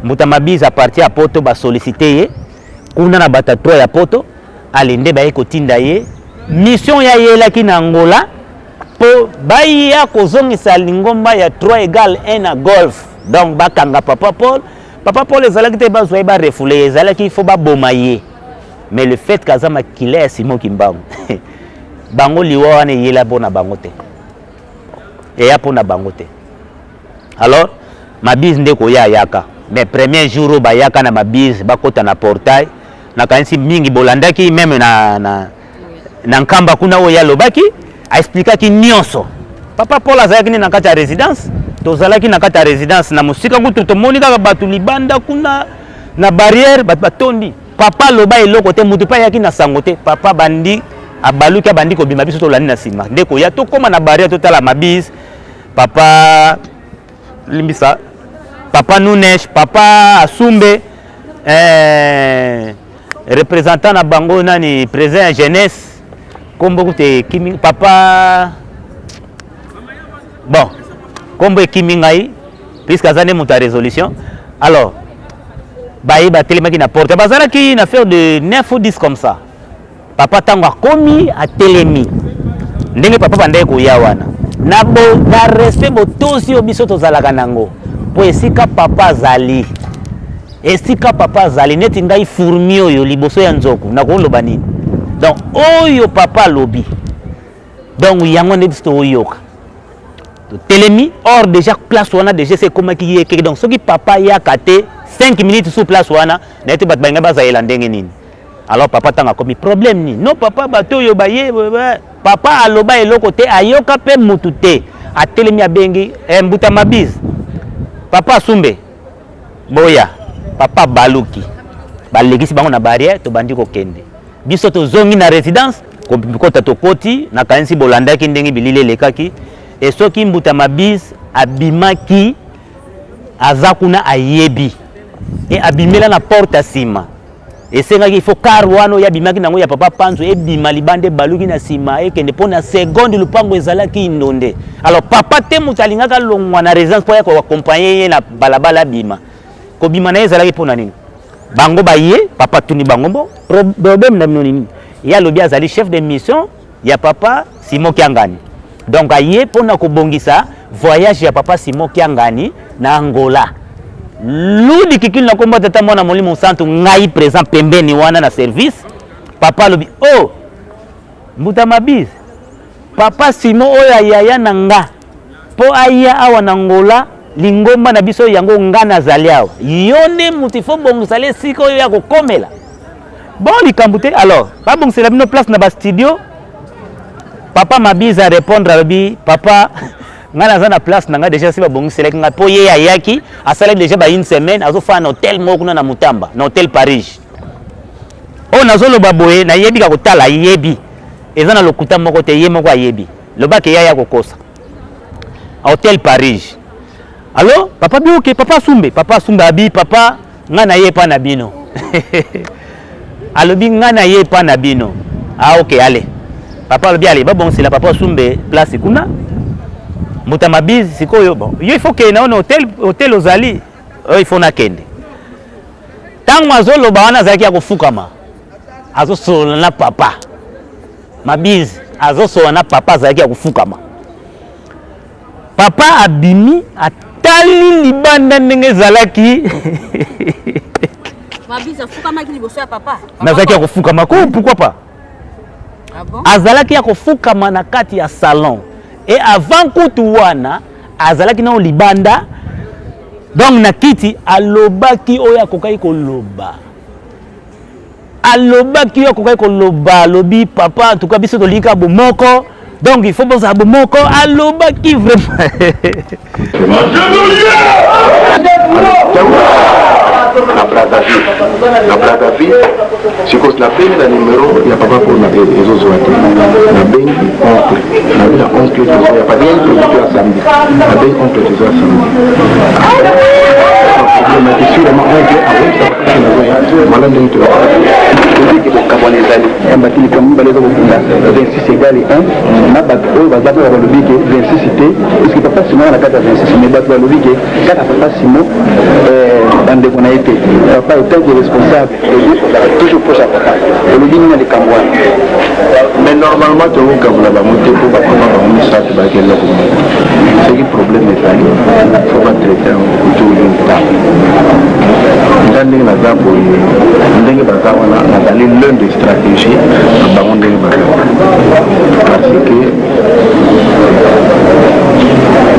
Mbuta Mabise à partir ya poto basollicite ye kuna na bato ya 3 ya poto ale, nde baye kotinda ye mission ya yelaki na Angola mpo baya kozongisa lingomba ya 3 égale 1 na golf. Donc bakanga papa Paul. Papa Paul ezalaki te bazwa ye barefoule ye, ezalaki fo baboma ye. Mais le fait kaza makila ya Simon Kimbangu, bango liwa wana eyela mpo na bango te, eya mpo na bango te. Alors Mabise nde koya ayaka, mais premier jour oyo bayaka na Mabise, bakota na portail, nakanisi mingi bolandaki même na Nkamba kuna oyo alobaki, aexplikaki nyonso. Papa Paul azalaki nde na kati ya résidence, tozalaki na kati ya résidence na mosika kutu, tomoni kaka bato libanda kuna na barrière, bato batondi. Papa aloba eloko te, motu mpe ayaki na sango te. Papa bandi abaluki, abandi kobima, biso tolandi na nsima, nde koya tokóma na barrière, totala Mabise, papa limbisa, papa Nunes, papa Asumbe, représentant na bango nani, président ya jeunesse, kombo kutu ekimi papa, bon, kombo ekimi ngai. Puisque aza nde moto ya résolution. Alors baye batelemaki na porte, bazalaki na faire de 9 ou 10 comme ça. Papa ntango akomi atelemi ndenge papa bandaki koya wana na, bo, na respect botosi oyo biso tozalaka nango mpo esika papa azali, esika papa azali neti ngai fourmi oyo liboso ya nzoku nakoloba nini? Donc oyo papa alobi, donc yango nde biso toyoka. Totelemi, or déjà place wana déjà esi ekomaki ye keke. Donc soki papa ayaka te 5 minutes sur place wana, naye te bato balingai bazayela ndenge nini. Alors papa ntango akomi, problème nini? No papa, bato oyo baye. Papa aloba eloko te, ayoka mpe mutu te. Atelemi, abengi eh, mbuta Mabise, papa Asumbe, boya. Papa baluki, balekisi bango na barrière, tobandi kokende. Biso tozongi na résidence kota, tokoti. Nakanisi bolandaki ndenge bilili elekaki. E soki mbuta Mabise abimaki, aza kuna, ayebi e abimela na porte ya nsima. Esengaki ifo car wana oyo abimaki nango ya papa Panzo ebima libanda, ebaluki na nsima, ekende mpo na seconde lupango ezalaki inondé. Alors papa te moto alingaka longwa na résidence mpo ya koaccompagner ye na balabala. Abima, kobima na ye ezalaki mpo na nini? Bango baye, papa tuni bango: bo problème na bino nini? Ye alobi azali chef de mission ya papa Simon Kiangani, donc aye mpona kobongisa voyage ya papa Simon Kiangani na Angola. Ludi kikili na kombo Tata, Mwana, Molimo Santu, ngai présent pembeni wana na service. Papa alobi: "Oh, mbuta Mabise, papa Simon oyo ayaya na nga mpo aya awa na Ngola, lingomba na biso yango nga nazali awa, yo nde moto ifo bongisala esika oyo ya kokomela." Bon, likambo te. Alors babongisela bino place na bastudio. Papa Mabise arépondre, alobi: "Papa, ngai naza na place na ngai déjà, si babongiselaki ngai." Mpo ye ayaki, asalaki déjà ba une semaine, azofanda na hotel moko kuna na Mutamba, na hotel Paris. Oyo nazoloba boye, nayebi ka kotala, ayebi, eza na lokuta moko te, ye moko ayebi, lobaki ye ya kokosa. Hotel Paris. Alors papa bi oke, papa Asumbe, papa Asumbe abi: "Papa, ngai na ye epa na bino." Alobi: "Ngai na ye epa na bino." Ah ok, ale papa alobi: "Ale babongisela papa Asumbe place kuna." Mbuta Mabise sikoyo, bon, yo il faut kende na hotel, hotel ozali oyo, il faut nakende. Ntango azoloba wana, azalaki ya kofukama, azosolola na papa Mabise, azosolola na papa, azalaki ya kofukama. Papa abimi, atali libanda ndenge ezalaki. Mabise afukamaki liboso ya papa? Nazalaki ya kofukama ko, pourquoi pas? Ah bon? Azalaki ya kofukama na kati ya salon. E avant kutu wana, azalaki nano libanda, donc na kiti. Alobaki oyo akokaki koloba, alobaki oyo akokaki koloba. Alobi: "Papa, en tout cas biso tolingi kaka bomoko, donc il faut bozala bomoko." Alobaki vraiment. Na Brazzaville, na Brazzaville sikoyo nabengi na numero ya papa mpona ezozwa te. Nabengi oncle, nabi na oncle tozoya parce que tozoya ya samedi. Nabengi oncle, tozoya samedi. Problème ake sûrement oncle akoyebisa bakasi nazoya. Voilà ndenge toyebiki bokabwana ezali yamba te. Likambo mibale eza kokunda 26 égale 1 na bato oyo baza mpe balobi ke 26 te, puisque papa Simon na kati ya 26, mais bato balobi ke kaka papa Simon, bandeko na ye te. Papa etant que responsable, ozalaka toujours proche ya papa, olobi nini na likambo wana? Mais normalement tokokabola bango te, mpo bapapa bango misato bayaki eloko moko. Soki problème ezali, faut batraiter yango autour d'une table. Nga ndenge naza boye, ndenge baza wana, nazali l'un des stratégies na bango ndenge baza wana, parce que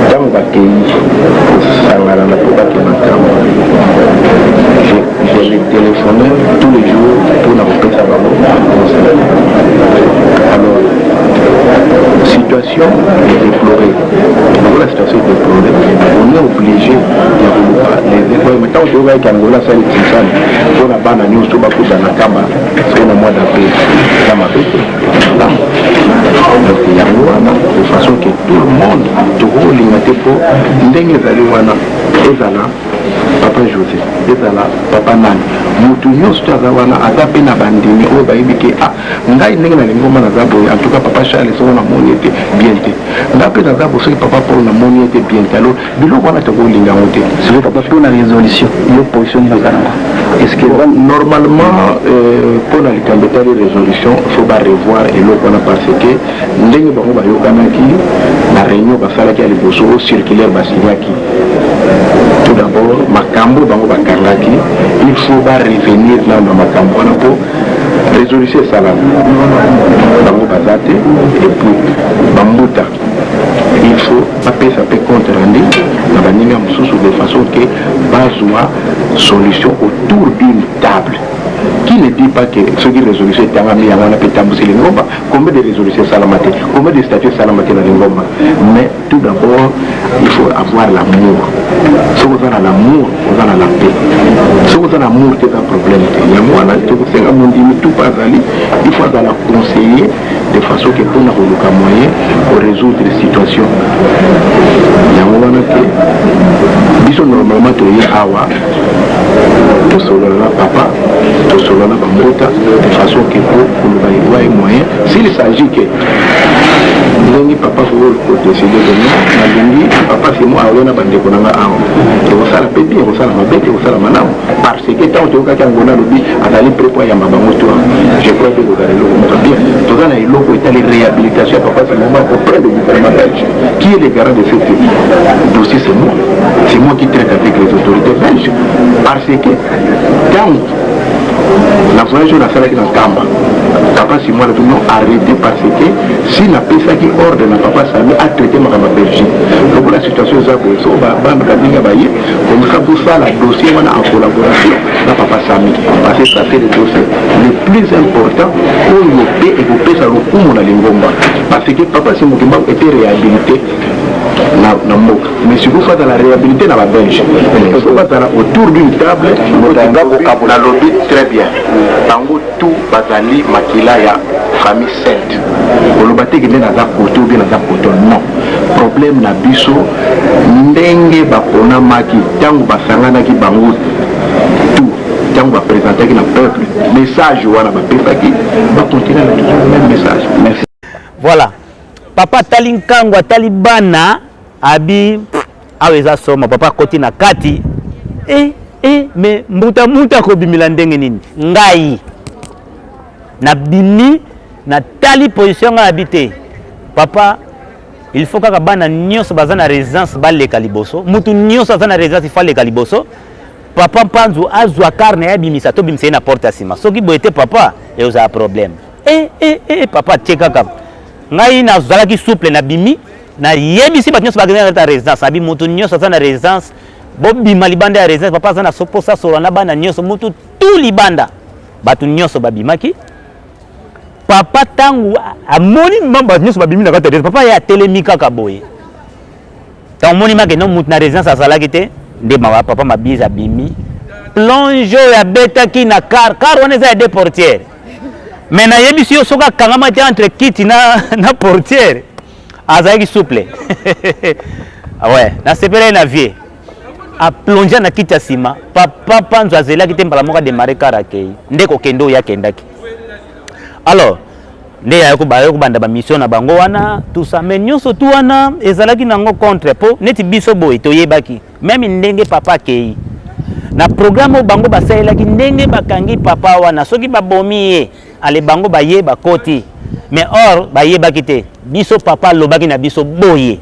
ntango bakei kosangana na mpo bakenda ntango, je les téléphonais tous les jours mpona kopesa bango conseil. Alors situation est déplorée, lokola situation est déplorée, on est obligé ya koluka les efforts. Mais ntango toyokaki Angola asali tisane mpona bana nyonso bakutana kamba soki na mois d'avril, eza mabe te, malamu. Donc yango wana, de façon que tout le monde tokokolinga te, mpo ndenge ezali wana, ezala papa José. Ezala papa nani, mutu nyonso to aza wana aza pe na bandimi oyo bayebi ke ah ngai ndenge na lingomba naza boye, en tout cas papa Charles soko namoni ye te bien te, nga pe naza boye soki papa Paul namoni ye te bien te, alors biloko wana tokolinga yango te. Sikoyo papa pona resolution yo position nini oza nango? Est ce que eza. Normalement pona likambo etali resolution faut ba revoir eloko wana parce que ndenge bango bayokanaki na reunion basalaki ya liboso o circulaire ba signaki, Tout d'abord makambo bango bakangaki il faut ba revenir nanu na makambo wana po resolution esalama bango baza te et puis ba mbuta il faut bapesa pe compte rendu na baninga mosusu de façon que bazua solution autour d'une table. Qui ne dit pas que soki resolution etangami yango wana pe etambusi lingomba? Combien de resolutions esalama te? Combien de statuts esalama te na lingomba? Mais Tout d'abord il faut avoir l'amour soki oza na l'amour oza na la paix soki oza na amour te eza problème te yango wana tokosenga mondimi tout mpe azali il faut azala conseiller de façon ke mpona koluka moyen ko résoudre situation yango wana ke biso normalement toye awa tosolola na papa tosolola na bambota de façon ke po koluka voie moyen s'il s'agit ke Ndenge papa akoki ko decider que non nalingi papa Simon aoya na bandeko na nga awa ekosala pe bien ekosala mabe te ekosala malamu parce que tango toyokaki Angola alobi azali près po ayamba bango tout awa je crois pe ekozala eloko moko bien toza na eloko etali rehabilitation ya papa Simon Mbangu auprès de gouvernement belge qui est le garant de cette dossier c'est moi c'est moi qui traite avec les autorités belges parce que tango Na voyage oyo nasalaki na Nkamba, papa Simon alobi non arrete parce que si napesaki ordre na papa Samy a traiter makambo ya Belgique, lokola situation eza boye soko ba bana baninga baye comme ça bosala dossier wana en collaboration na papa Samy parce que ça c'est le dossier le plus important oyo pe ekopesa lokumu na lingomba parce que papa Simon Kimbangu était rehabilite na, na mboka mais sikoyo faut azala réhabilité na ba belge il faut bazala autour d'une table. Nalobi très bien, bango tout bazali makila ya famille sainte. Koloba te ke nde naza kote ou bien naza kote, non. Problème na biso ndenge baponamaki ntango basanganaki bango tout ntango bapresentaki na peuple message wana bapesaki bacontinue na toujours le même message. Merci. Voilà. Papa atali nkango atali bana abi awa eza somo papa akoti na kati e e me mbuta mutu akobimela ndenge nini ngai nabimi natali position ngai abi te papa il faut kaka bana nyonso baza na résidence baleka liboso mutu nyonso aza na résidence il faut aleka liboso papa mpanzu azwa kar na ye abimisa tobimisa ye na porte ya nsima soki boye te papa eozala problème e e e papa atie kaka Ngai nazalaki souple na bimi na yebisi bato nyonso bakende na residence abi moto nyonso aza na residence bobima libanda ya residence papa aza na posa solola na bana nyonso moto tout libanda bato nyonso babimaki papa ntango amoni bato nyonso babimi na kati ya residence papa ye atelemi kaka boye Tango omoni make no mutu na residence azalaki te nde mawa papa Mabiz abimi plonge oyo abetaki na car car wana eza ya deux portières mais nayebisi yo soki akangamaki entre kiti na, na portière azalaki souple ouais nasepelaki na vie aplonge na kiti ya nsima papa panzo azelaki te mbala moko ademare car akei nde kokende oyo akendaki alors nde baye kobanda bamission na bango wana tout ça mais nyonso tu wana ezalaki nango contre mpo neti biso boye toyebaki meme ndenge papa akei na programme oyo bango basalelaki ndenge bakangi papa wana soki babomi ye ale bango baye bakoti mais or bayebaki te biso papa alobaki na biso boye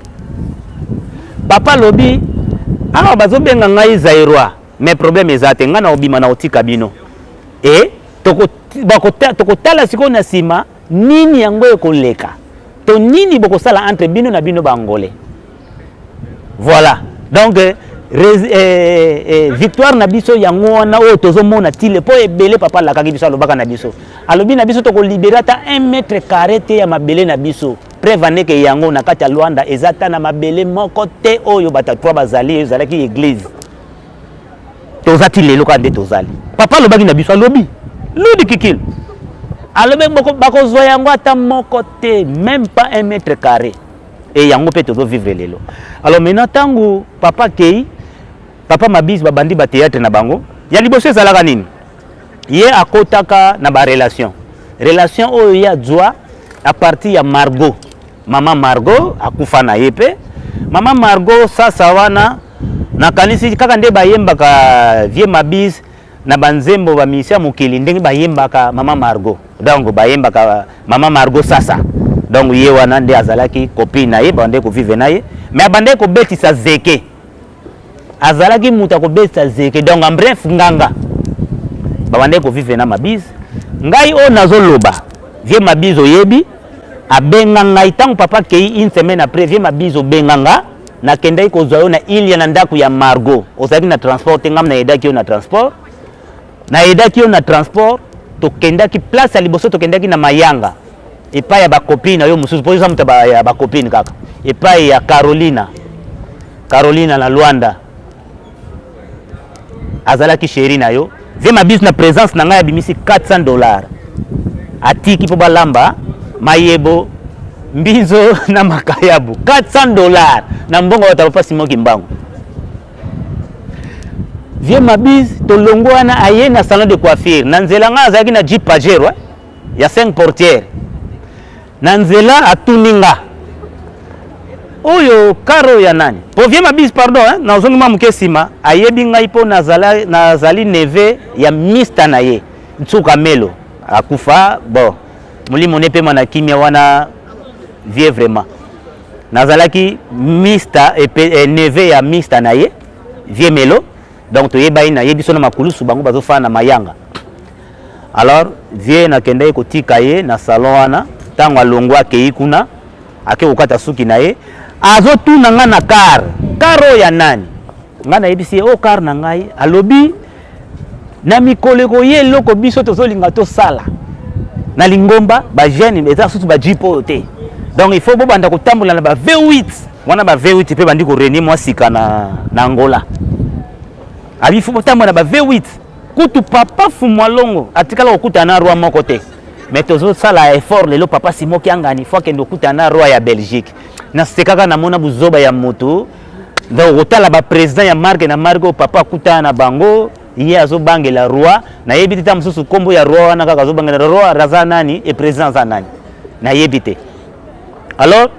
papa alobi awa bazobenga ngai zairois mais problème eza te ngai nakobima na kotika bino e tokotala sikoyo na nsima nini yango ekoleka to nini bokosala entre bino na bino baangolais voilà donc eh, eh, eh, victoire na biso yango wana oyo tozomona tile mpo ebele papa alakaki biso alobaka na biso alobi na biso tokolibere ata 1 mètre carré te ya mabele na biso preuve aneke yango na kati ya Luanda eza ata na mabele moko te oyo bato ya 3 bazali ezalaki eglise toza ti lelo kaka nde tozali papa alobaki na biso alobi ludi kikil alobi bakozwa yango ata moko te même pas un mètre carré e yango mpe tozovivre lelo alors maintenant ntango papa akei. Papa Mabis babandi ba théâtre na bango. Ya liboso ezalaka nini? Ye akotaka na ba relation. Relation oyo ye azwa à partir ya Margot. Mama Margot akufa na ye pe. Mama Margot sasa wana nakanisi kaka nde bayembaka vieux Mabis na banzembo ba musicien ya mokili ndenge bayembaka mama Margot. Donc bayembaka mama Margot sasa. Donc ye wana nde azalaki copine na ye, babandaki kovivre na ye. Mais abandaki kobetisa zeke. Azalaki moto akobetisa zeke. Donc en bref nganga. Babandaki kovivre na Mabise. Ngai oyo nazoloba, vieux Mabise oyebi, abenga ngai ntango papa akei une semaine après, vieux Mabise obenga nga, nakendaki kozwa yo na Ilia na ndako ya Margot. Ozalaki na transport te, ngai nayedaki yo na transport. Nayedaki yo na transport, tokendaki place ya liboso, tokendaki na Mayanga epai ya bacopine na yo mosusu, mpo oza moto ya bacopine kaka, epai ya Carolina. Carolina na Luanda azalaki chéri na yo. Vieux Mabis na présence na ngai abimisi 400 dollars atiki mpo balamba mayebo mbinzo na makayabu 400 dollars na mbongo ya papa Simon Kimbangu. Vieux Mabis tolongo wana aye na salon de coiffure na nzela ngai azalaki na Jeep Pajero eh, ya 5 portières na nzela atuni nga oyo karo ya nani po vieux Mabis pardon hein, nazongi mwa moke nsima ayebi ngai mpo nazali, nazali neve ya mista na ye Nsuka Melo akufa bon molimo ne pema na kimia wana vieux vraiment nazalaki mista epe, eh, neve ya mista na ye vieux Melo donc toyebani na ye biso na makulusu bango bazofana na mayanga. Alors vieux nakendaki kotika ye na salon wana, ntango alongwa akei kuna ake kokata suki na ye, azotuna nga na car, car oyo ya nani? Nga nayebisi ye o car na ngai. Alobi na mikolo ekoya eloko biso tozolinga tosala na lingomba ba jeune eza susu ba jeep oyo te, donc il faut bobanda kotambola na ba V8 wana. Ba V8 mpe bandi korenie mwa sika na, na Angola. Abi il faut botambola na ba V8. Kutu papa Fumwalongo atikala kokutana na roi moko te, mais tozosala effort lelo papa Simon Kiangani faut akende kokutana na roi ya Belgique. Nasekaka namona buzoba ya moto. Donc kotala ba président ya marque na marque oyo papa akutana na bango, ye azobangela roi. Nayebi te ta mosusu nkombo ya roi wana kaka azobangela roi aza nani e président aza nani, nayebi te. Alors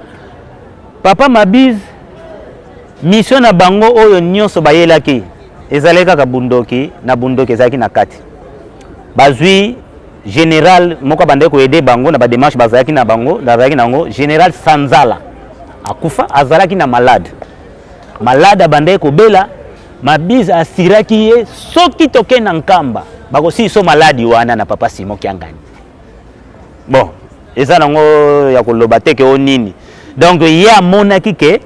papa Mabise mission na bango oyo nyonso bayelaki ezalaki kaka bundoki na bundoki ezalaki na kati. Bazwi général moko abandaki koyede bango na bademarche bazalaki na bango, bazalaki na yango, général Sanzala akufa, azalaki na malade malade abandaki kobela. Mabise asiraki ye soki toke na Nkamba bakosilisa maladi wana na papa Simon Kiangani. Bon, eza nango ya koloba te ke o nini. Donc ye amonaki ke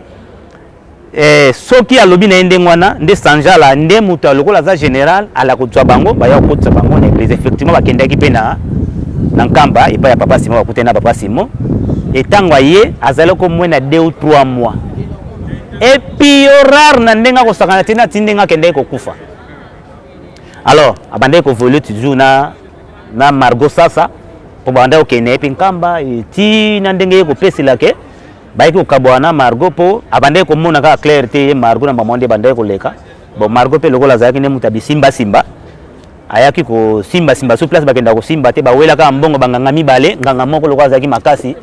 eh, soki alobi na ye ndenge wana nde Sanjala nde moto lokola aza général ala kozwa bango baya kokotisa bango na église. Effectivement bakendaki mpe na, na Nkamba epai ya papa Simon, bakutani na papa Simon. Etango aye azali komwe na 2 ou 3 mois epiorar na ndenge akosakana te na ti ndenge akendaki kokufa. Alors abandaki kovolue toujours na, na Margot Sasa mpo babandaki kokende ye mpe Nkamba ti na ndenge ye kopesela ke bayaki kokabwana na Margot mpo abandaki komona kaka clair te ye Margot na mama nde ebandaki koleka. Bon, Margot mpe lokola azalaki nde moto ya bisimbasimba, ayaki kosimbasimba sur place bakenda kosimba te, bawelaka mbongo banganga mibale, nganga moko lokola azalaki makasi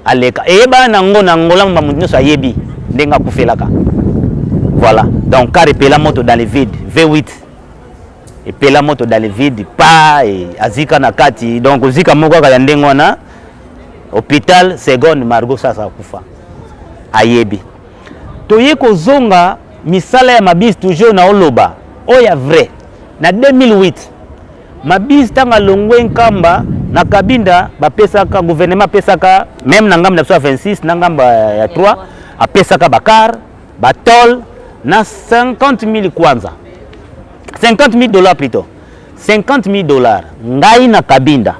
aleka eyebana nango na Angola mba moto nyonso ayebi ndenge akufelaka. Voilà, donc car epela moto dans le vide, V8 epela moto dans le vide pa e, azika na kati. Donc ozika moko kaka ya ndenge wana hôpital seconde Margot sasa akufa ayebi. Toye kozonga misala ya Mabise toujours na oloba oyo ya vrai na 2008 Mabise ntango alongwe Nkamba na Kabinda bapesaka gouvernement apesaka même na ngambo na biso ya 26 na ngambo ya 3 apesaka bakar batol na 50 000 kwanza 50 000 dollars plutôt 50 000 dollars ngai na Kabinda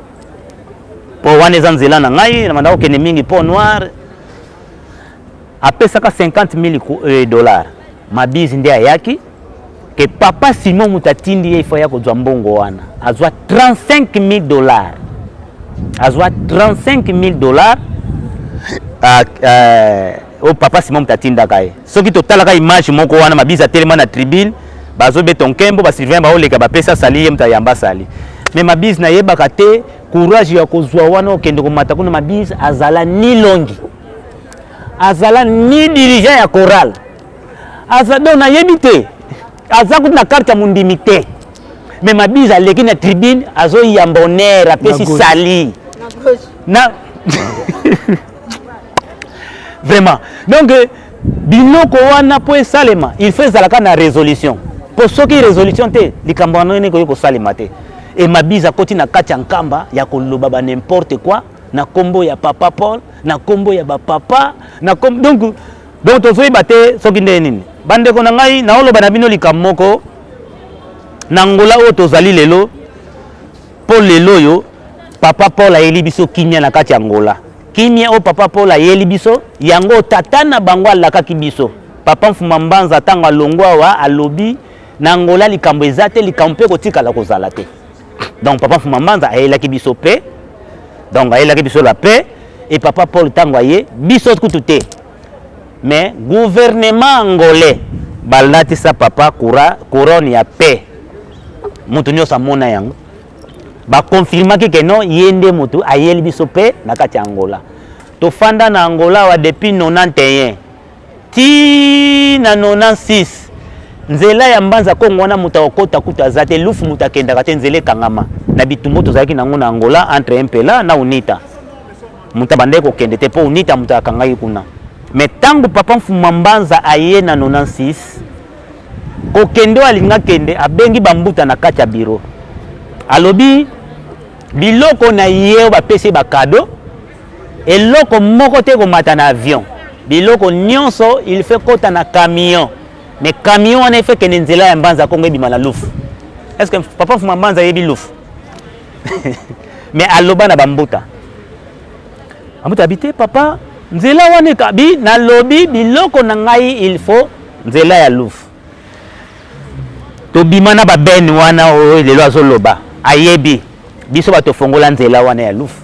po wana eza nzela na ngai na banda kokende mingi po noir apesaka 50 000 dollars. Mabise nde ayaki ke papa Simon moto atindi ye ifo ya kozwa mbongo wana, azwa 35 000 dollars, azwa 35 000 dollars. Oyo papa Simon moto atindaka ye. Soki totalaka image moko wana, Mabizi atelema na tribune, bazobeta nkembo, ba surveillant baoleka, bapesa sali, ye moto ayamba sali. Mais Mabizi nayebaka te courage ya kozwa wana okende komata kuna. Mabizi azala ni longi, azala ni dirigeant ya chorale, aza donc nayebi te, aza kutu na carte ya mondimi te. Mais Mabizi aleki na tribune, azoyamba honneur, apesi sali na vraiment. Donc biloko wana mpo esalema, il faut ezalaka na résolution, mpo soki résolution te, likambo wana ekoki kosalema te. E Mabizi akoti na kati ya Nkamba ya koloba ba n'importe quoi na nkombo ya papa Paul, na nkombo ya bapapa na kombo. Donc tozoyeba te soki ndenge nini. Bandeko na ngai, naoloba na bino likambo moko na Ngola oyo tozali lelo, mpo lelo oyo papa Paul ayeli biso kimia na kati ya Ngola. Kimia oyo papa Paul ayeli biso, yango tata na bango alakaki biso. Papa Mfuma Mbanza, ntango alongwa awa, alobi na Ngola likambo eza te, likambo mpe kotikala kozala te. Donc papa Mfuma Mbanza ayelaki biso paix, donc ayelaki biso la paix. Et papa Paul, ntango aye, biso kutu te, mais gouvernement angolais balatisa papa couronne ya paix. Moto nyonso amona yango, bakonfirmaki ke non, ye nde moto ayeli biso mpe na kati ya Angola. Tofanda na Angola awa depuis 91 ti na 96. Nzela ya Mbanza Kongo wana, moto akokota kutu aza te. Lufu moto akendaka te, nzela ekangama na bitumbu tozalaki nango na Angola entre Mpela na UNITA. Moto abandaki kokende te mpo UNITA moto akangaki kuna. Mais ntango papa Mfuma Mbanza aye na 96, kokende oyo alingi akende, abengi bambuta na kati ya bureau, alobi biloko na ye oyo bapesi ye bacadeaux, eloko moko te komata na avion, biloko nyonso il faut kota na camion. Mais camion wana il faut kende nzela ya Mbanza Kongo, ebima na Lufu. Est ce que papa Mfuma Mbanza ayebi Lufu? Mais aloba na bambuta, bambuta abi te, papa, nzela wana ekabi, nalobi biloko na ngai il faut nzela ya Lufu. Tobima na babene wana oyo lelo azoloba ayebi biso, bato fongola nzela wana ya Lufu.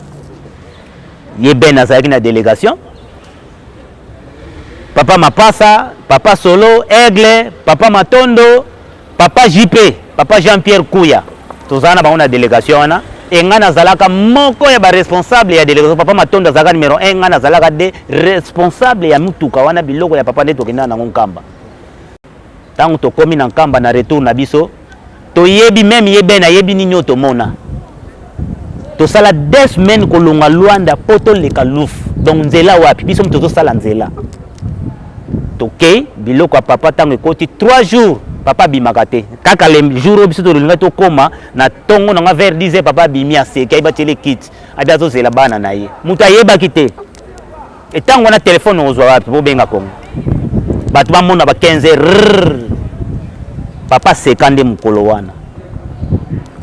Ye ben azalaki na délégation, papa Mapasa, papa Solo Aigle, papa Matondo, papa JP, papa Jean Pierre Kuya. Tozala na bango na délégation wana. E ngai nazalaka moko ya baresponsable ya délégation. Papa Matondo azalaka numéro 1, ngai nazalaka de responsable ya mutuka wana, biloko ya papa nde tokendaka nango Nkamba. Ntango tokómi na Nkamba na retour na biso, toyebi même ye ben ayebi nini oyo tomona. Tosala 2 semaines kolonga Lwanda mpo toleka Lufu. Donc nzela wapi biso moto tozosala nzela, tokei biloko ya papa. Ntango ekoti 3 jours, papa abimaka te. Kaka le jour oyo biso tolingai tokóma na ntongo nanga vers 10 heures, papa abimi, aseki, ayebi atiele kiti, abi azozela bana na ye. Moto ayebaki te. Etango wana telefone ozwa wapi bobenga Kongo, bato bamona ba 15 heures papa seka. Nde mokolo wana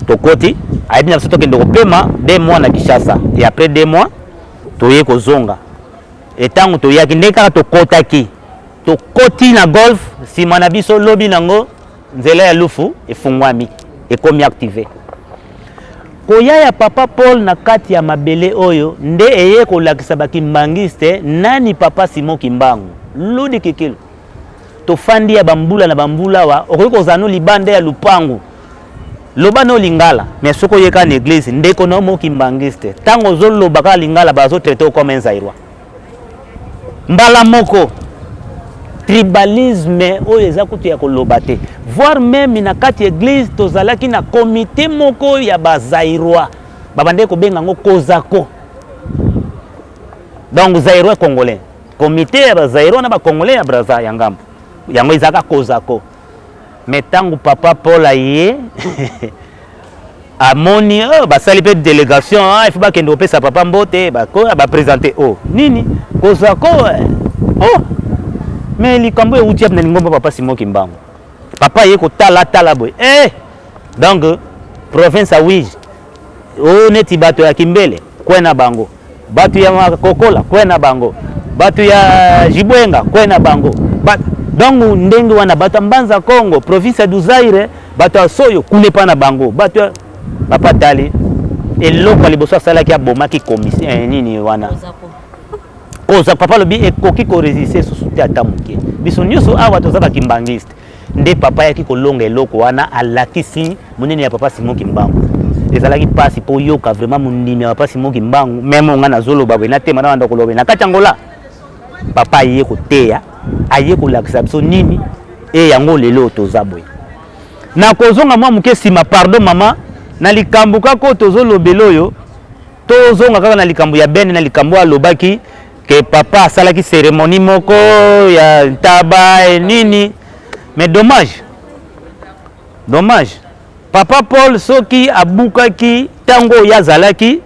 tokoti, ayebi na biso tokende kopema 2 mois na Kinshasa et après 2 mois toye kozonga. Etango toyaki, nde kaka tokotaki, tokoti na Golf, nsima na biso lobi nango nzela ya Lufu efungwami, ekomi active. Koya ya papa Paul na kati ya mabele oyo nde eye kolakisa bakimbangiste nani papa Simon Kimbangu ludi kikilu. Tofandi ya bambula na bambula awa, okoki kozala no libanda ya lupangu, loba no lingala, mais soki oyeka na église, ndeko na yo mo kimbangiste, ntango ozoloba kaka lingala, bazotraite comme un Zaïrois mbala moko. Tribalisme oyo eza kutu ya koloba te. Voire même na kati ya église tozalaki na comité moko ya bazaïrois, babandaki kobenga yango Kozako, donc Zaïrois congolais, comité ya bazaïrois na bacongolais ya Braza ya ngambo yango ezalaka Kozako. Mais ntango papa Paul aye, amoni oh, basali mpe délégation, ah, il faut bakende kopesa papa mbote, baprésente oh, nini Kozako oh. Mais likambo euti na lingomba papa Simon Kimbangu, papa ye kotala tala boye eh! Donc province ya Uige oyo, neti bato ya Kimbele kwe na bango, bato ya Makokola kwe na bango, bato ya Jibwenga kwe na bango ba, donc ndenge wana bato ya Mbanza Congo, province ya du Zaire, bato ya Soyo kuna epa na bango, bato ya papa tali. Eloko ya liboso asalaki, abomaki commission eh, nini wana. Koza papa alobi ekoki ko résister susu te ata moke. Biso nyonso awa toza ba kimbanguiste. Nde papa ayaki kolonga eloko wana, alakisi monene ya papa Simon Kimbangu. Ezalaki pasi po yoka vraiment mondimi ya papa Simon Kimbangu, meme nga nazoloba boye natema na banda koloba na kati ya Angola. Papa aye koteya, aye kolakisa biso nini e yango lelo toza boye. Nakozonga mwa moke nsima, pardon mama, na likambo kaka oyo tozolobela oyo. Tozonga kaka na likambo ya Ben na likambo alobaki ke papa asalaki cérémonie moko ya ntaba e nini, mais dommage, dommage papa Paul soki abukaki ntango oyo azalaki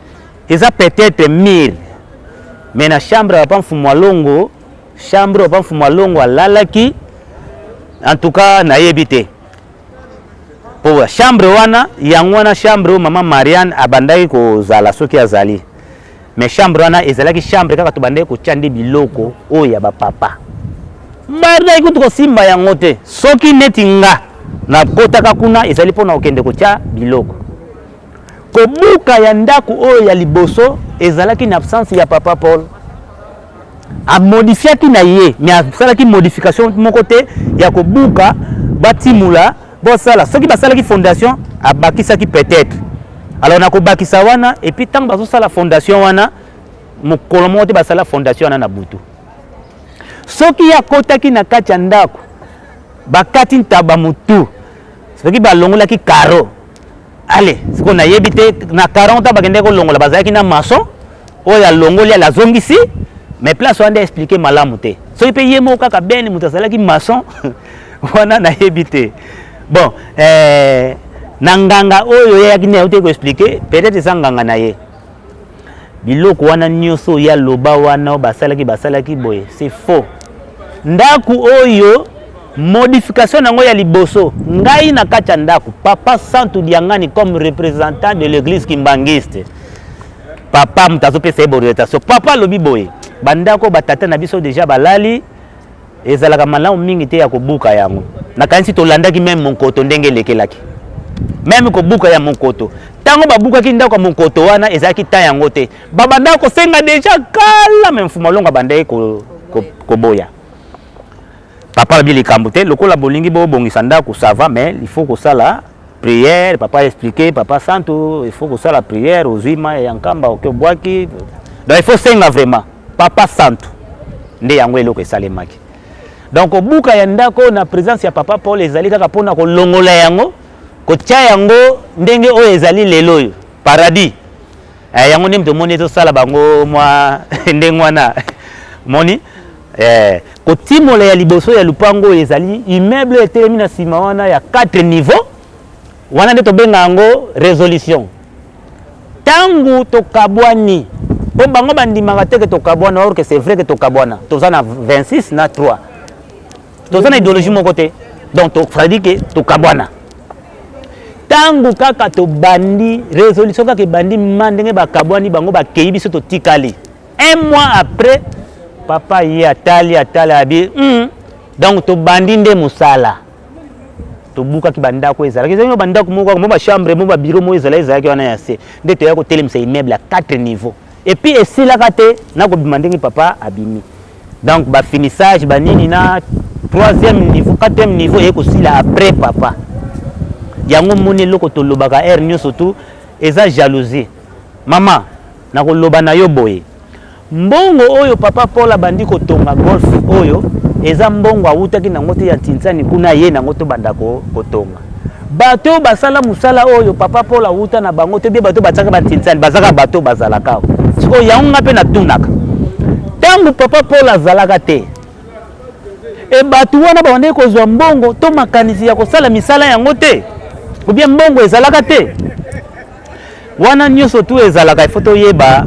eza peut-être mire, mais na chambre ya papa Mfumu Alongo, chambre ya papa Mfumu Alongo alalaki, en tout cas nayebi te. Po chambre wana, yango wana chambre oyo mama Marianne abandaki kozala soki azali. Mais chambre wana ezalaki chambre kaka tobandaki kotia nde biloko oyo ya ba papa. Bandaki kutu kosimba yango te. Soki neti nga nakotaka kuna ezali mpona kokende kotia biloko. Kobuka ya ndako oyo ya liboso ezalaki na absence ya papa Paul. Amodifiaki na ye, mais asalaki modification moko te ya kobuka, batimula, bosala. Soki basalaki fondation, abakisaki peut-être. Alors na kobakisa wana, et puis tango bazosala fondation wana, mokolo moko te basala fondation wana na butu. Soki ye akotaki na kati ya ndako, bakati ntaba mutu, soki balongolaki carreau, allez, sikoyo nayebi te na 40 ans bakendaki kolongola, bazalaki na maçon oyo alongoli ale azongisi, mais place wana nde expliquer malamu te. Soki mpe ye moko kaka Ben moto azalaki maçon wana nayebi te. Bon, na nganga oyo yeyaki nde auti koexpliquer, peut-être eza nganga na ye. Biloko wana nyonso ya loba wana basalaki, basalaki boye, c'est faux. Ndako oyo modification nango ya liboso, ngai na kati ya ndako, papa Santu Diangani comme représentant de l'église kimbanguiste, papa moto azopesa ye orientation. Papa alobi boye, bandako batata na biso deja balali, ezalaka malamu mingi te ya kobuka yango. Nakanisi tolandaki meme monkoto ndenge elekelaki, meme kobuka ya monkoto. Ntango babukaki ndako ya monkoto wana ezalaki ta yango te, babandaka kosenga deja kala, me Mfumu Alongo abandaki koboya. Papa alobi likambo te, lokola bolingi bobongisa ndako ça va, mais il faut kosala prière. Papa expliquer, papa Santu, il faut kosala prière, ozwi mai ya nkamba oke obwaki, donc il faut senga vraiment papa Santu. Nde yango eloko esalemaki. Donc kobuka ya ndako na présence ya papa Paul ezali kaka mpona kolongola yango, kotia yango ndenge oyo ezali lelo oyo paradis. Yango nde tomoni ezosala bango mwa ndenge wana moni. Kotimola ya liboso ya lupango oyo ezali immeuble etelemi na nsima wana ya 4 niveau wana nde tobenga yango résolution. Tangu tokabwani, po bango bandimaka te ke tokabwana, or que c'est vrai que tokabwana, toza na 26 na 3, toza na idéologie moko te, donc ça dit que tokabwana. Tangu kaka tobandi résolution, kaka ebandi ma ndenge bakabwani bango bakei, biso totikali. Un mois après, papa ye atali atali abi donc tobandi nde mosala. Tobukaki bandako ezalaki, ezalaki bandako moko mo bachambre mo babiro moko ezalaki, ezalaki wana ya se, nde toya kotelemisa immeuble ya 4 niveau. Et puis esilaka te na kobima ndenge papa abimi, donc bafinissage banini na 3e niveau, 4e niveau eye kosila après papa. Yango moni eloko tolobaka heure nyonso tu eza jalousie. Mama, nakoloba na yo boye, mbongo oyo papa Paul abandi kotonga golf oyo eza mbongo awutaki nango te ya ntinsani kuna ye nango tobanda kotonga. Bato oyo basala mosala oyo papa Paul awuta na bango te, bie bato batiaka bantinsani bazaka bato bazalaka sikoyo. Yango nga mpe natunaka, ntango papa Paul azalaka te, e bato wana babandaki kozwa mbongo to makanisi ya kosala misala yango te, obie mbongo ezalaka te wana nyonso tu ezalaka. Ifo toyeba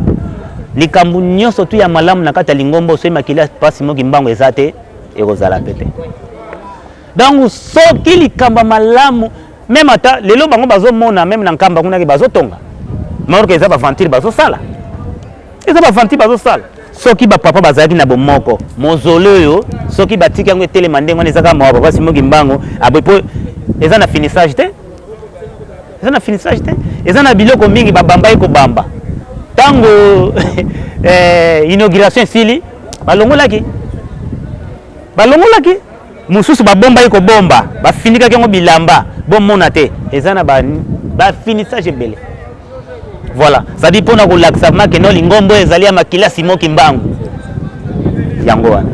likambo nyonso tu ya malamu na kati ya lingomba, soki makili ya pasi moki mbango eza te, ekozala pe te. Donc soki likambo ya malamu, meme ata lelo bango bazomona meme na nkamba kunaki bazotonga, maorke eza baventure bazosala, eza baventure bazosala. Soki bapapa bazalaki na bomoko, mozole oyo soki batiki yango etelema ndenge wana, ezaka mawa. Papa Simoki Mbango aboye po eza na finissage te, eza na finissage te, eza na biloko mingi babambaki kobamba. Ntango inauguration esili, Balongolaki, balongolaki mosusu, babombaki kobomba, bafinikaki yango bilamba bomona te. Eza na bafinissage ebele. Voilà, c'est-à-dire mpona kolakisa makeno lingombo ezali ya makila Simon Kimbangu, yango wana.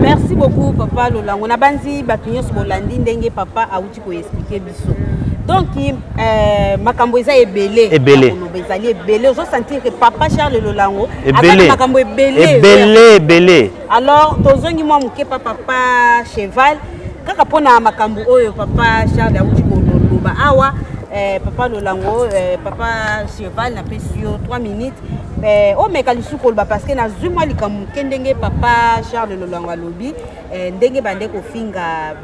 Merci beaucoup, papa Lolango. Nabanzi bato nyonso bolandi ndenge papa auti koexpliquer biso. Donc makambo eza ebele. Ebele. Koloba ezali ebele. Ozosentir que papa Charles Lolango aza na Ebele. makambo ebele. Ebele, ebele. Alors tozongi mwa moke pa papa Cheval, kaka mpona makambo oyo papa Charles auti koloba awa. Papa Lolango, papa Cheval, napesi yo 3 minutes omeka lisusu koloba, parce que nazwi mwa likambo moke ndenge papa Charles Lolango alobi, ndenge bande kofinga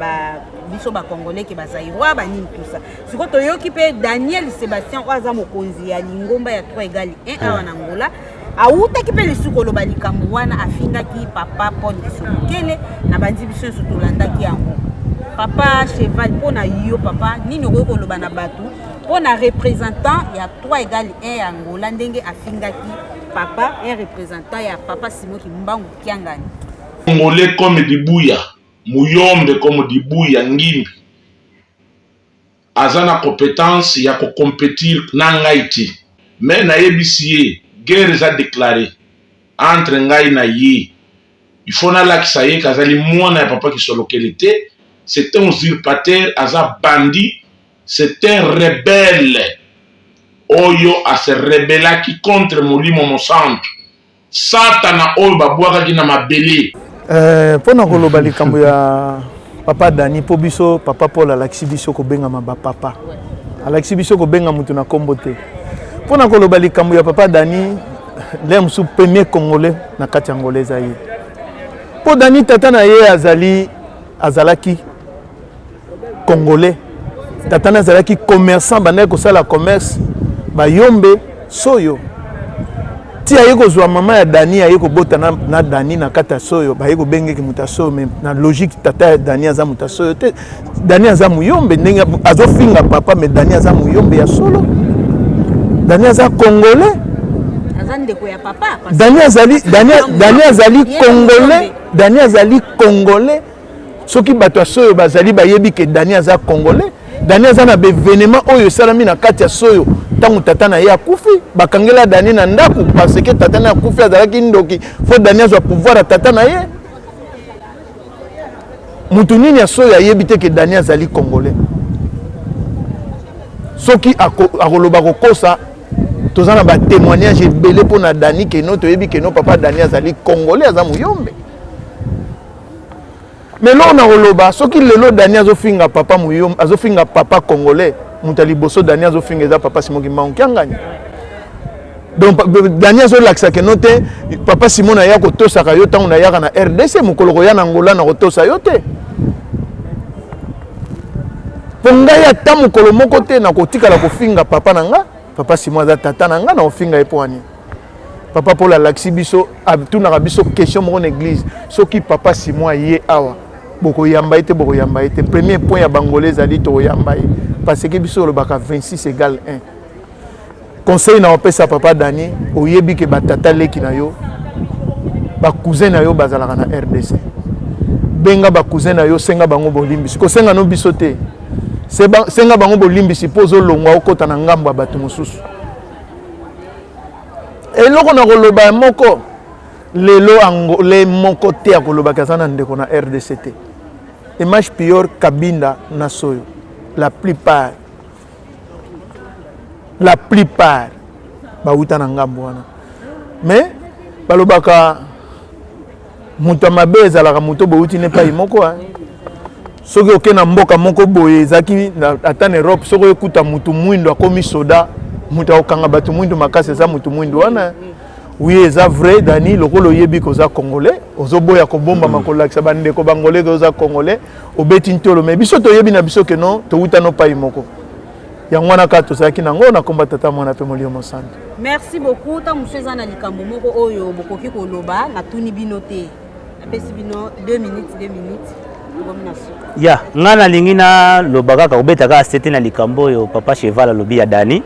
biso bacongolais ke bazaïrois, banini, tout ça. Sikoyo toyoki mpe Daniel Sébastien oyo aza mokonzi ya lingomba ya 3 égale 1 awa na Angola, awutaki mpe lisusu koloba likambo wana, afingaki papa Paul Kisolokele. Na bandi biso nyonso tolandaki yango. Papa Cheval, mpo na yo papa, nini okoki koloba na bato mpo na représentant ya 3 égale 1 ya Angola, ndenge afingaki papa, un représentant ya papa Simon Kimbangu Kiangani? Congolais comme Dibuya, Muyombe comme Dibuya Ngimbi, aza na compétence ya kocompétir na ngai te. Mais nayebisi ye, guerre eza déclaré entre ngai na ye. Il faut nalakisa ye kazali mwana ya papa Kisolokele te. C'est un usurpateur, aza bandit, c'est un rebelle oyo ase rebellaki contre Molimo Mosantu, Satana oyo babwakaki na mabele. Mpo na koloba likambo ya papa Dani, mpo biso papa Paul alakisi biso kobengama bapapa, alakisi biso kobenga motu na nkombo te. Mpo na koloba likambo ya papa Dani, le mosusu premier Congolais na kati ya Angola eza ye, mpo Dani, tata na ye azali, azalaki Congolais. Tata na azalaki commerçant, bandaki kosala commerce bayombe soyo ti aye kozwa mama ya Dani, aye kobota na Dani na kati ya soyo. Baye kobengeki moto ya soyo, mais na logique tata ya Dani aza moto ya soyo te. Dani aza muyombe. Ndenge azofinga papa, mais Dani aza muyombe ya solo. Dani aza Congolais. Aza ndeko ya papa. Dani azali, Dani azali Congolais. Dani azali Congolais. Soki bato ya soyo bazali, bayebi ke Dani aza Congolais. Dani aza na baévénement oyo esalami na kati ya soyo. Ntango tata na ye akufi, bakangela Dani na ndako parce que tata na ye akufi, azalaki ndoki, faut Dani azwa pouvoir ya tata na ye. Motu nini ya soyo ayebi te ke Dani azali Congolais? Soki akoloba kokosa, toza na batémoignage ebele mpo na Dani keno toyebi keno papa Dani azali Congolais, aza moyombe. Mais loko na koloba, soki lelo Dani azofinga papa muyombe, azofinga papa Congolais, moto ya liboso Dani azofinga eza papa Simon Kimbangu Kiangani. Donc Dani azolakisa keno te, papa Simon aya kotosaka yo ntango nayaka na RDC, mokolo koya na Angola na kotosa yo te. Mpo ngai ata mokolo moko te nakotikala kofinga papa na nga. Papa Simon aza tata na nga, na kofinga ye mpo wani? Papa Paul alakisi biso, atunaka biso question moko na église: soki papa Simon aye awa, bokoyamba ye te? Bokoyamba ye te? Premier point ya bangole ezali tokoyamba ye, parce que biso olobaka 26 égale 1. Conseil na opesa papa Dani: oyebi ke batata leki na yo, bacousin na yo bazalaka na RDC. Benga bacousin na yo, senga bango bolimbisi. Kosenga no biso te, senga bango bolimbisi mpo ozolongwa, okɔta na ngambo ya bato mosusu. Eloko na koloba ya moko, lelo Angolais moko te akolobaki aza na ndeko na RDC te. Image pior Kabinda na soyo, la plupart bauta na ngambo wana. Mais balobaka moto ya mabe ezalaka moto bouti ne epai moko. Soki oke na mboka moko boye, ezalaki ata na Europe, soki oyekuta motu mwindo akomi soda, moto akokanga bato mwindo makasi eza motu mwindo wana. Oui, eza vrai. Dani, lokola oyebi koza Congolais, ozoboya kobombama, kolakisa bandeko bangolais ke oza Congolais, obeti ntolo. Mais biso toyebi na biso ke non, towuta no pai moko. Yango wana kaka tozalaki nango na komba Tata, Mwana mpe Molimo Mosantu. Merci beaucoup. Ntango mosusu eza na likambo moko oyo bokoki koloba, natuni bino te, napesi bino 2 minutes, 2 minutes, tokomi na suka. Ya ngai nalingi naloba kaka, kobeta kaka sete na likambo oyo papa Cheval alobi ya Dani.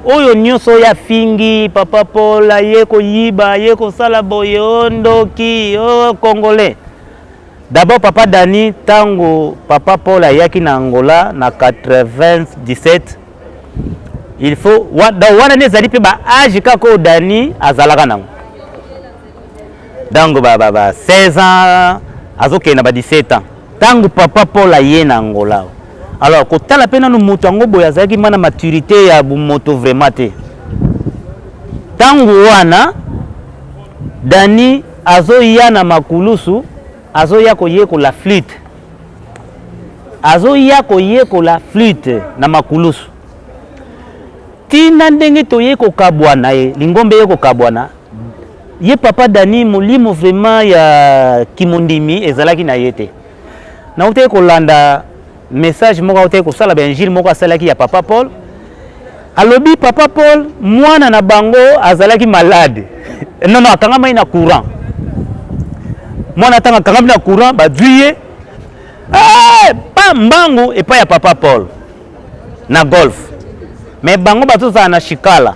Oyo nyonso oyo afingi papa Paul, aye koyiba, aye kosala boye, o ndoki, o congolais. D'abord papa Dani, tango papa Paul ayaki na Angola na 97, il faut wa, donc wana nde ezali mpe ba age kaka oyo Dani azalaka nango. Donc ba, ba, ba 16 ans azokende na ba 17 ans. Tango papa Paul aye na Angola. Alors kotala mpe nanu moto yango boye azalaki mana maturité ya bumoto vraiment te. Tango wana Dani azoya na makulusu, azoya koyekola flûte. Azoya koyekola flûte na makulusu. Tina ndenge toye kokabwana ye, lingomba eye kokabwana, ye papa Dani molimo vraiment ya kimondimi ezalaki na ye te. Nautaki kolanda message moko autaki kosala ba injile moko asalaki ya papa Paul. Alobi papa Paul mwana na bango azalaki malade. Non non, akangamaki na courant. Mwana ntango akangami na courant bazwi ye eh, pa mbangu epai ya papa Paul na golf. Mais bango bazozala na Shikala.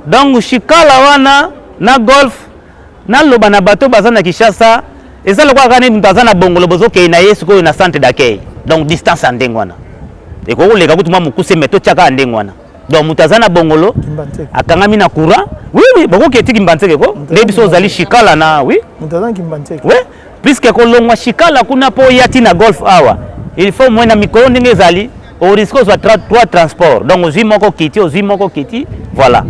Donc Shikala wana na golf naloba na bato baza na Kinshasa eza lokola kaka neti moto aza na bongolo bozokei na ye sikoyo na centre d'accueil. Donc distance ya ndenge wana ekoki koleka kutu mwa mokuse, mais totia kaka ndenge wana. Donc moto aza na bongolo akangami na courant, oui oui, bokoki etiki Mbantseke ko nde biso ozali Shikala na oui moto aza na Kimbanseke oui, puisque kolongwa Shikala kuna mpo oya ti na golf awa il faut moins na mikolo ndenge ezali oriske ozwa trois transport. Donc ozwi moko kiti, ozwi moko kiti, voilà.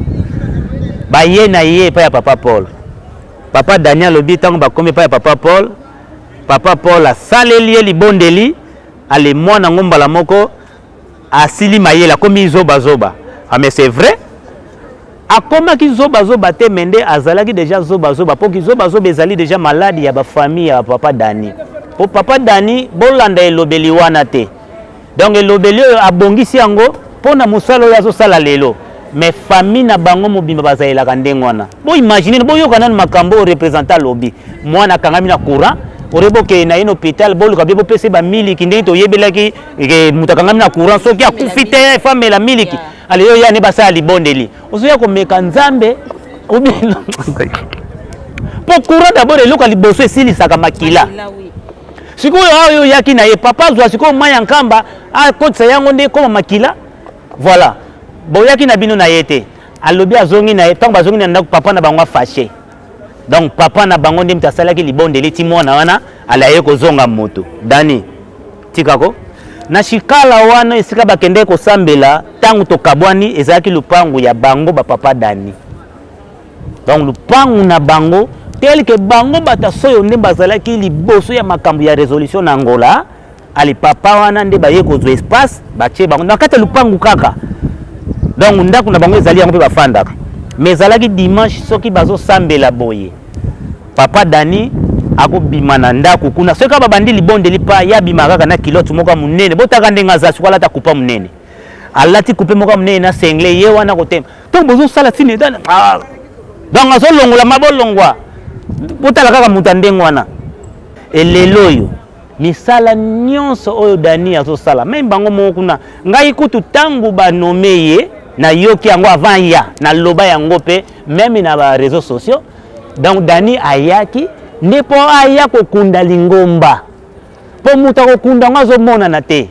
Baye na ye epai ya papa Paul. Papa Daniel alobi ntango bakomi epai ya papa Paul, papa Paul asaleli ye libondeli, ale mwana ngo mbala moko asili mayele, akomi zoba zoba. Ah mais c'est vrai, akomaki zoba zoba te, mais nde azalaki déjà zoba zoba, po kizoba zoba ezali déjà malade ya ba famille ya papa Dani. Po papa Dani bolanda elobeli wana te. Donc elobeli oyo abongisi yango mpo na mosala oyo azosala lelo, mais famille na bango mobimba bazalelaka ndenge wana. Bo imagine, boyoka nanu makambo oyo représentant alobi. Mwana akangami na courant, ore bokende na ye na hôpital, boluka bie bopesa ye bamiliki ndenge toyebelaki moto akangami na courant soki akufi te fo amela miliki. Ale yo ya ne basala libondeli, ozoya komeka Nzambe po courant d'abord eloko ya liboso esilisaka makila. Sikoyo awa oyo oyaki na ye papa azwa sikoyo mai ya nkamba akotisa yango nde ekoma makila. Voilà, boyaki na bino na ye te, alobi azongi na ye. Ntango bazongi na ndako papa na bango afashe. Donc papa na bango nde moto asalaki libondeli ti mwana wana alaye kozonga moto. Dani tikako na Shikala wana esika bakendeki kosambela ntango tokabwani ezalaki lupangu ya bango ba papa Dani. Donc lupangu na bango tel que bango bato soyo nde bazalaki liboso ya makambo ya résolution na Angola. Ali papa wana nde baye kozwa espace batie bango na kati ya lupangu kaka. Donc ndako na bango ezali yango mpe bafandaka. Mais ezalaki dimanche soki bazosambela boye, papa Dani akobima na ndako kuna soki kaka babandi libondeli pa ye abima kaka na kilote moko ya monene. Botaka ndenge aza sikoyo alata kupa monene, alati kupe moko ya monene na sengle ye wana kotema ntango bozosala tini edana ah. Donc azolongola ma bolongwa, botala kaka moto ya ndenge wana. Elelo oyo misala nyonso oyo Dani azosala meme bango moko kuna, ngai kutu ntango banome ye nayoki yango avant ya naloba yango mpe meme na ba réseaux sociaux. Donc Dani ayaki nde mpo aya kokunda lingomba, mpo moto akokunda yango azomonana te.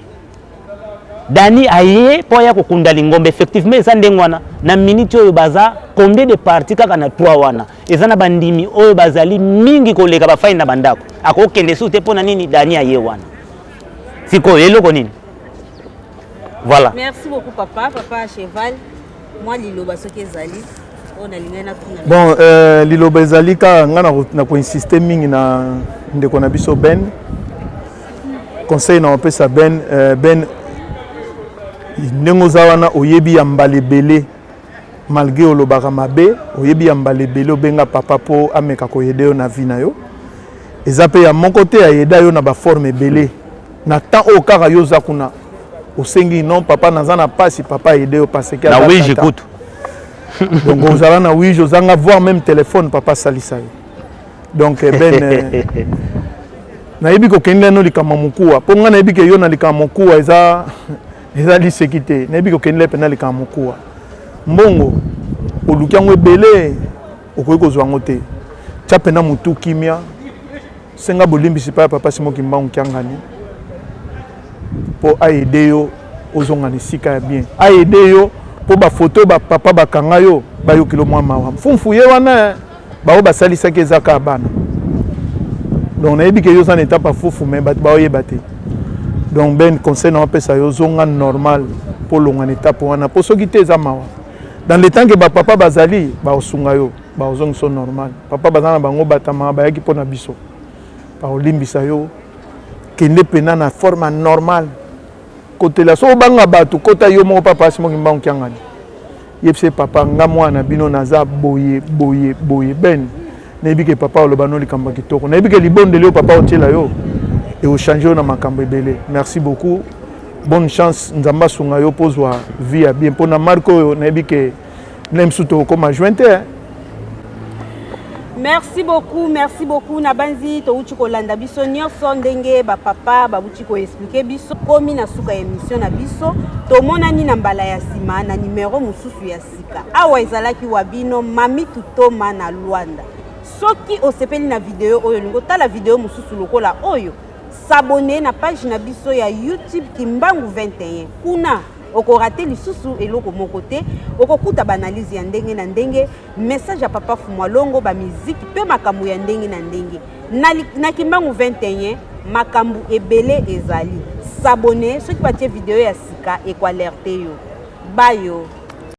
Dani aye mpo aya kokunda lingomba. Effectivement eza ndenge wana. Na minute oyo baza combien de parti kaka na 3 wana eza na bandimi oyo bazali mingi koleka bafai na bandako, akokende susu te mpo na nini? Dani aye wana sikoyo eloko nini? Voilà. Merci beaucoup papa, papa Cheval. Moi liloba soki ezali oyo nalingai natuna. Bon, liloba ezali kaka nga na koinsiste mingi na ndeko na biso Ben. Conseil na opesa Ben, Ben ndenge oza wana oyebi ya mbala ebele, malgré olobaka mabe, oyebi ya mbala ebele obenga papa po ameka koyede yo na vie na yo. Eza pe ya moko te ayeda yo na ba forme ebele. Na temps oyo kaka yo oza kuna osengi non papa naza na pasi, papa ayede yo parce que na aza wiji tata. kutu. Donc ozala na wiji, ozanga voir même téléphone papa asalisa yo. Donc Ben nayebi kokende no likambo mokuwa po nga nayebi ke yo na likambo mokuwa eza liseki te. Nayebi kokende pe na likambo mokuwa. Mbongo oluki yango ebele, okoki kozwa yango te. Tia mpena motu kimia, senga bolimbisi epai ya papa Simon Kimbangu Kiangani mpo aide yo ozonga na esika ya bien, aide yo mpo bafoto ba papa bakanga yo bayokelo mwa mawa. Mfumfu ye wana baoyo basalisaki eza kaka bana. Donc nayebi ke yo oza na etape ya fufu, mais bato baoyeba te. Donc Ben, conseil na opesa yo, zonga normal mpo olonga na etape wana, mpo soki te eza mawa. Dans le temps ke bapapa bazali bakosunga yo, bakozongisa yo normal. Papa baza na bango batama, bayaki mpo na biso, bakolimbisa yo. Kende mpena na forme normale, kotela so obanga bato, kota yo moko papa Simon Kimbangu Kiangani, yebisa papa nga mwana na bino naza boye boye boye. Ben, nayebi ke papa oloba no likambo ya kitoko, nayebi ke libondeli oyo papa otiela yo ekochange yo na makambo ebele. Merci beaucoup, bonne chance, Nzambe asunga yo mpo ozwa vie ya bien. Mpo na marke oyo nayebi ke na mosusu tokokoma juin te. Merci beaucoup, merci beaucoup. Nabanzi touti kolanda biso nyonso ndenge bapapa babuti koexplike biso. Komi na suka ya émission na biso, tomonani na mbala ya nsima na nimero mosusu ya sika. Awa ezalaki wa bino Mami Tutoma na Luanda. Soki osepeli na video oyo, olingi otala video mosusu lokola oyo, s'abonner na page na biso ya YouTube Kimbangu 21. Kuna okorate lisusu eloko moko te, okokuta baanalyse ya ndenge na ndenge, message ya papa Fumwalongo, bamiziki mpe makambo ya ndenge na ndenge. Na Kimbangu 21 makambo ebele ezali. S'abonner soki batie video ya sika ekoalerte yo. Bayo.